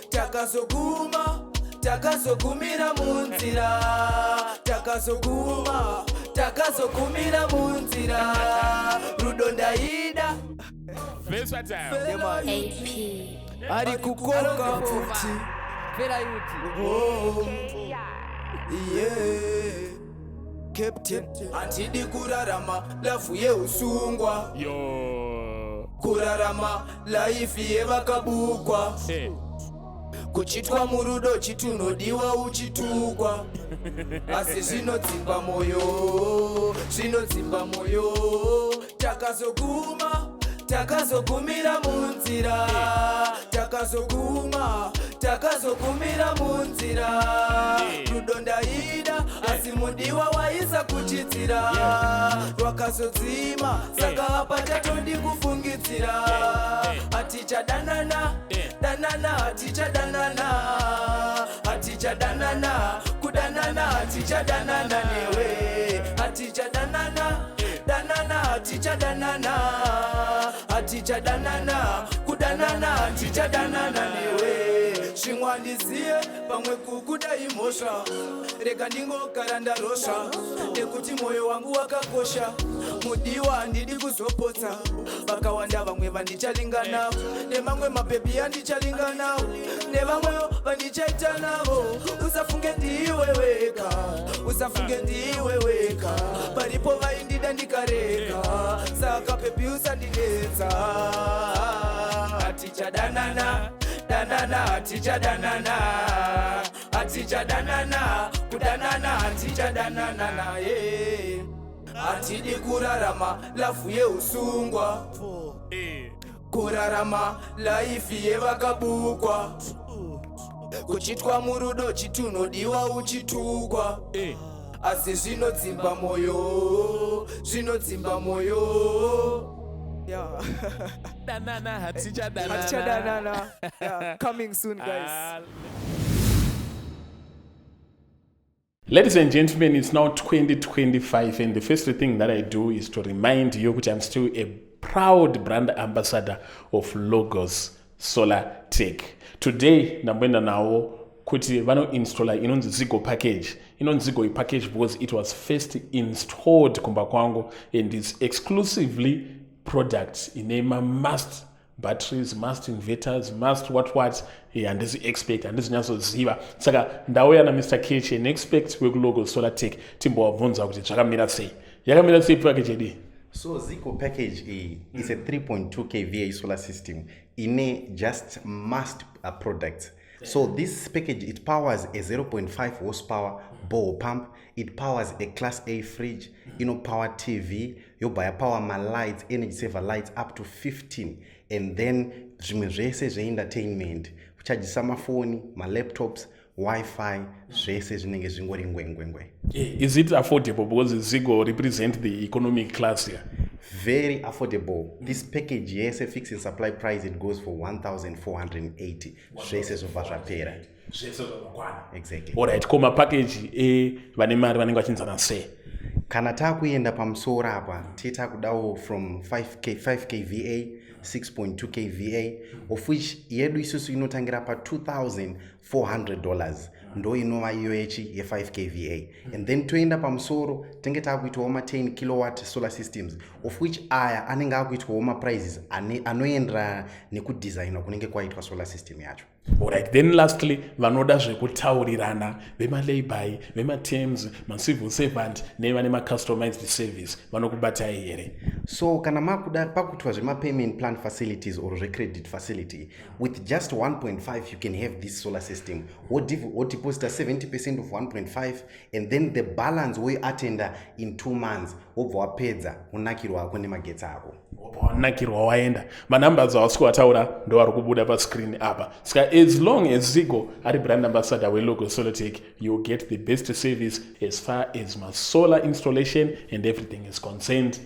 Takazoguma, takazogumira munzira. Takazoguma, takazogumira munzira. Rudo ndaida. Versatile. AP. Ari kukoka pfuti. Fela yuti. Oh, yeah. Captain, handidi kurarama life yeusungwa. Yo. Kurarama life yevakabukwa. Kuchitwa murudo chitunodiwa uchitukwa, asi zvinodzimba moyo, zvinodzimba moyo. Takazoguma, takazogumira munzira. Takazoguma, takazogumira munzira. Rudo ndaida, asi mudiwa waisa kuchidzira, rwakazodzima. Saka apa tatodi kufungidzira, hatichadanana, danana, hatichadanana, hatichadanana, kudanana, hatichadanana newe, hatichadanana, danana, hatichadanana, hatichadanana, kudanana, hatichadanana newe. Zvimwe handiziye, pamwe kukuda imhosva. Rega ndingogara ndarosva, nekuti mwoyo wangu wakakosha. Mudiwa, handidi kuzopotsa. Vakawanda vamwe vandichalinga navo, nemamwe mabhebhi andichalinga navo, nevamwewo vandichaita navo. Usafunge ndiwe wega, usafunge ndiwe wega. Paripo vaindida ndikarega. Saka bhebhi, usandinetsa. Hatichadanana, danana, hatichadanana, hatichadanana, kudanana, hatichadanana naye. Hatidi kurarama life yeusungwa, kurarama life yevakabukwa. Kuchitwa murudo chitunodiwa uchitukwa, asi zvinodzimba moyo, zvinodzimba moyo. Yeah. Danana, hatichadanana. Hatichadanana. Yeah, coming soon, guys. Ah. Ladies and gentlemen, it's now 2025, and the first thing that I do is to remind you that I'm still a proud brand ambassador of Logos Solar Tech. Today, ndamboenda nawo kuti vanoinstalla inonzi Zigo package. Inonzi Zigo package because it was first installed kumba kwangu and it's exclusively product ine must batteries, must inverters, must what what. Handisi expert, handisi nyatsoziva. Saka ndauya naMr Kech, an expert wekuLogos Solar Tech, timbovabvunza kuti zvakamira sei, yakamira sei package yedu. So Zico package A is a 3.2 kVA solar system in just must products. So this package, it powers a 0.5 horsepower borehole pump. It powers a class A fridge, power TV, yobva power my lights, energy saver lights up to 15, and then zvimwe zvese zveentertainment, kuchajisa mafoni, malaptops, Wi-Fi, zvese zvinenge zvingori ngwengwengwe. Is it affordable? Because Zigo represent the economic class here. Very affordable. This package yese, fixing supply price, it goes for 1480, zvese zvobva zvapera. Zvese zvakakwana. Exactly. Alright, ko mapackage evane mari vanenge vachinzana sei? Kana taakuenda pamusoro apa, tetakudawo from 5K, 5 kVA, 6.2 kVA, of which yedu isusu inotangira pa$2400, ndo inova iyo yechi ye5 kVA. And then toenda pamusoro, tenge taakuitawo ma10 kilowatt solar systems, of which aya anenge akuitwawo maprices anoenderana nekudesignwa kunenge kwaitwa solar system yacho. Alright, then lastly, vanoda zvekutaurirana, vemalayby, vematerms, macivil servant nevane macustomized service, vanokubatai here? So kana makuda pakuitwa zvemapayment plan facilities or zvecredit facility, with just 1.5 you can have this solar system. Wodeposita 70% of 1.5 and then the balance woiatenda in 2 months, wobva wapedza, unakirwa ako nemagetsi ako. Wanakirwa waenda. Manumbers awasi kuataura ndo ari kubuda pascreen apa. Saka as long as Zigo ari brand ambassador weLogos Solartech, you get the best service as far as masolar installation and everything is concerned.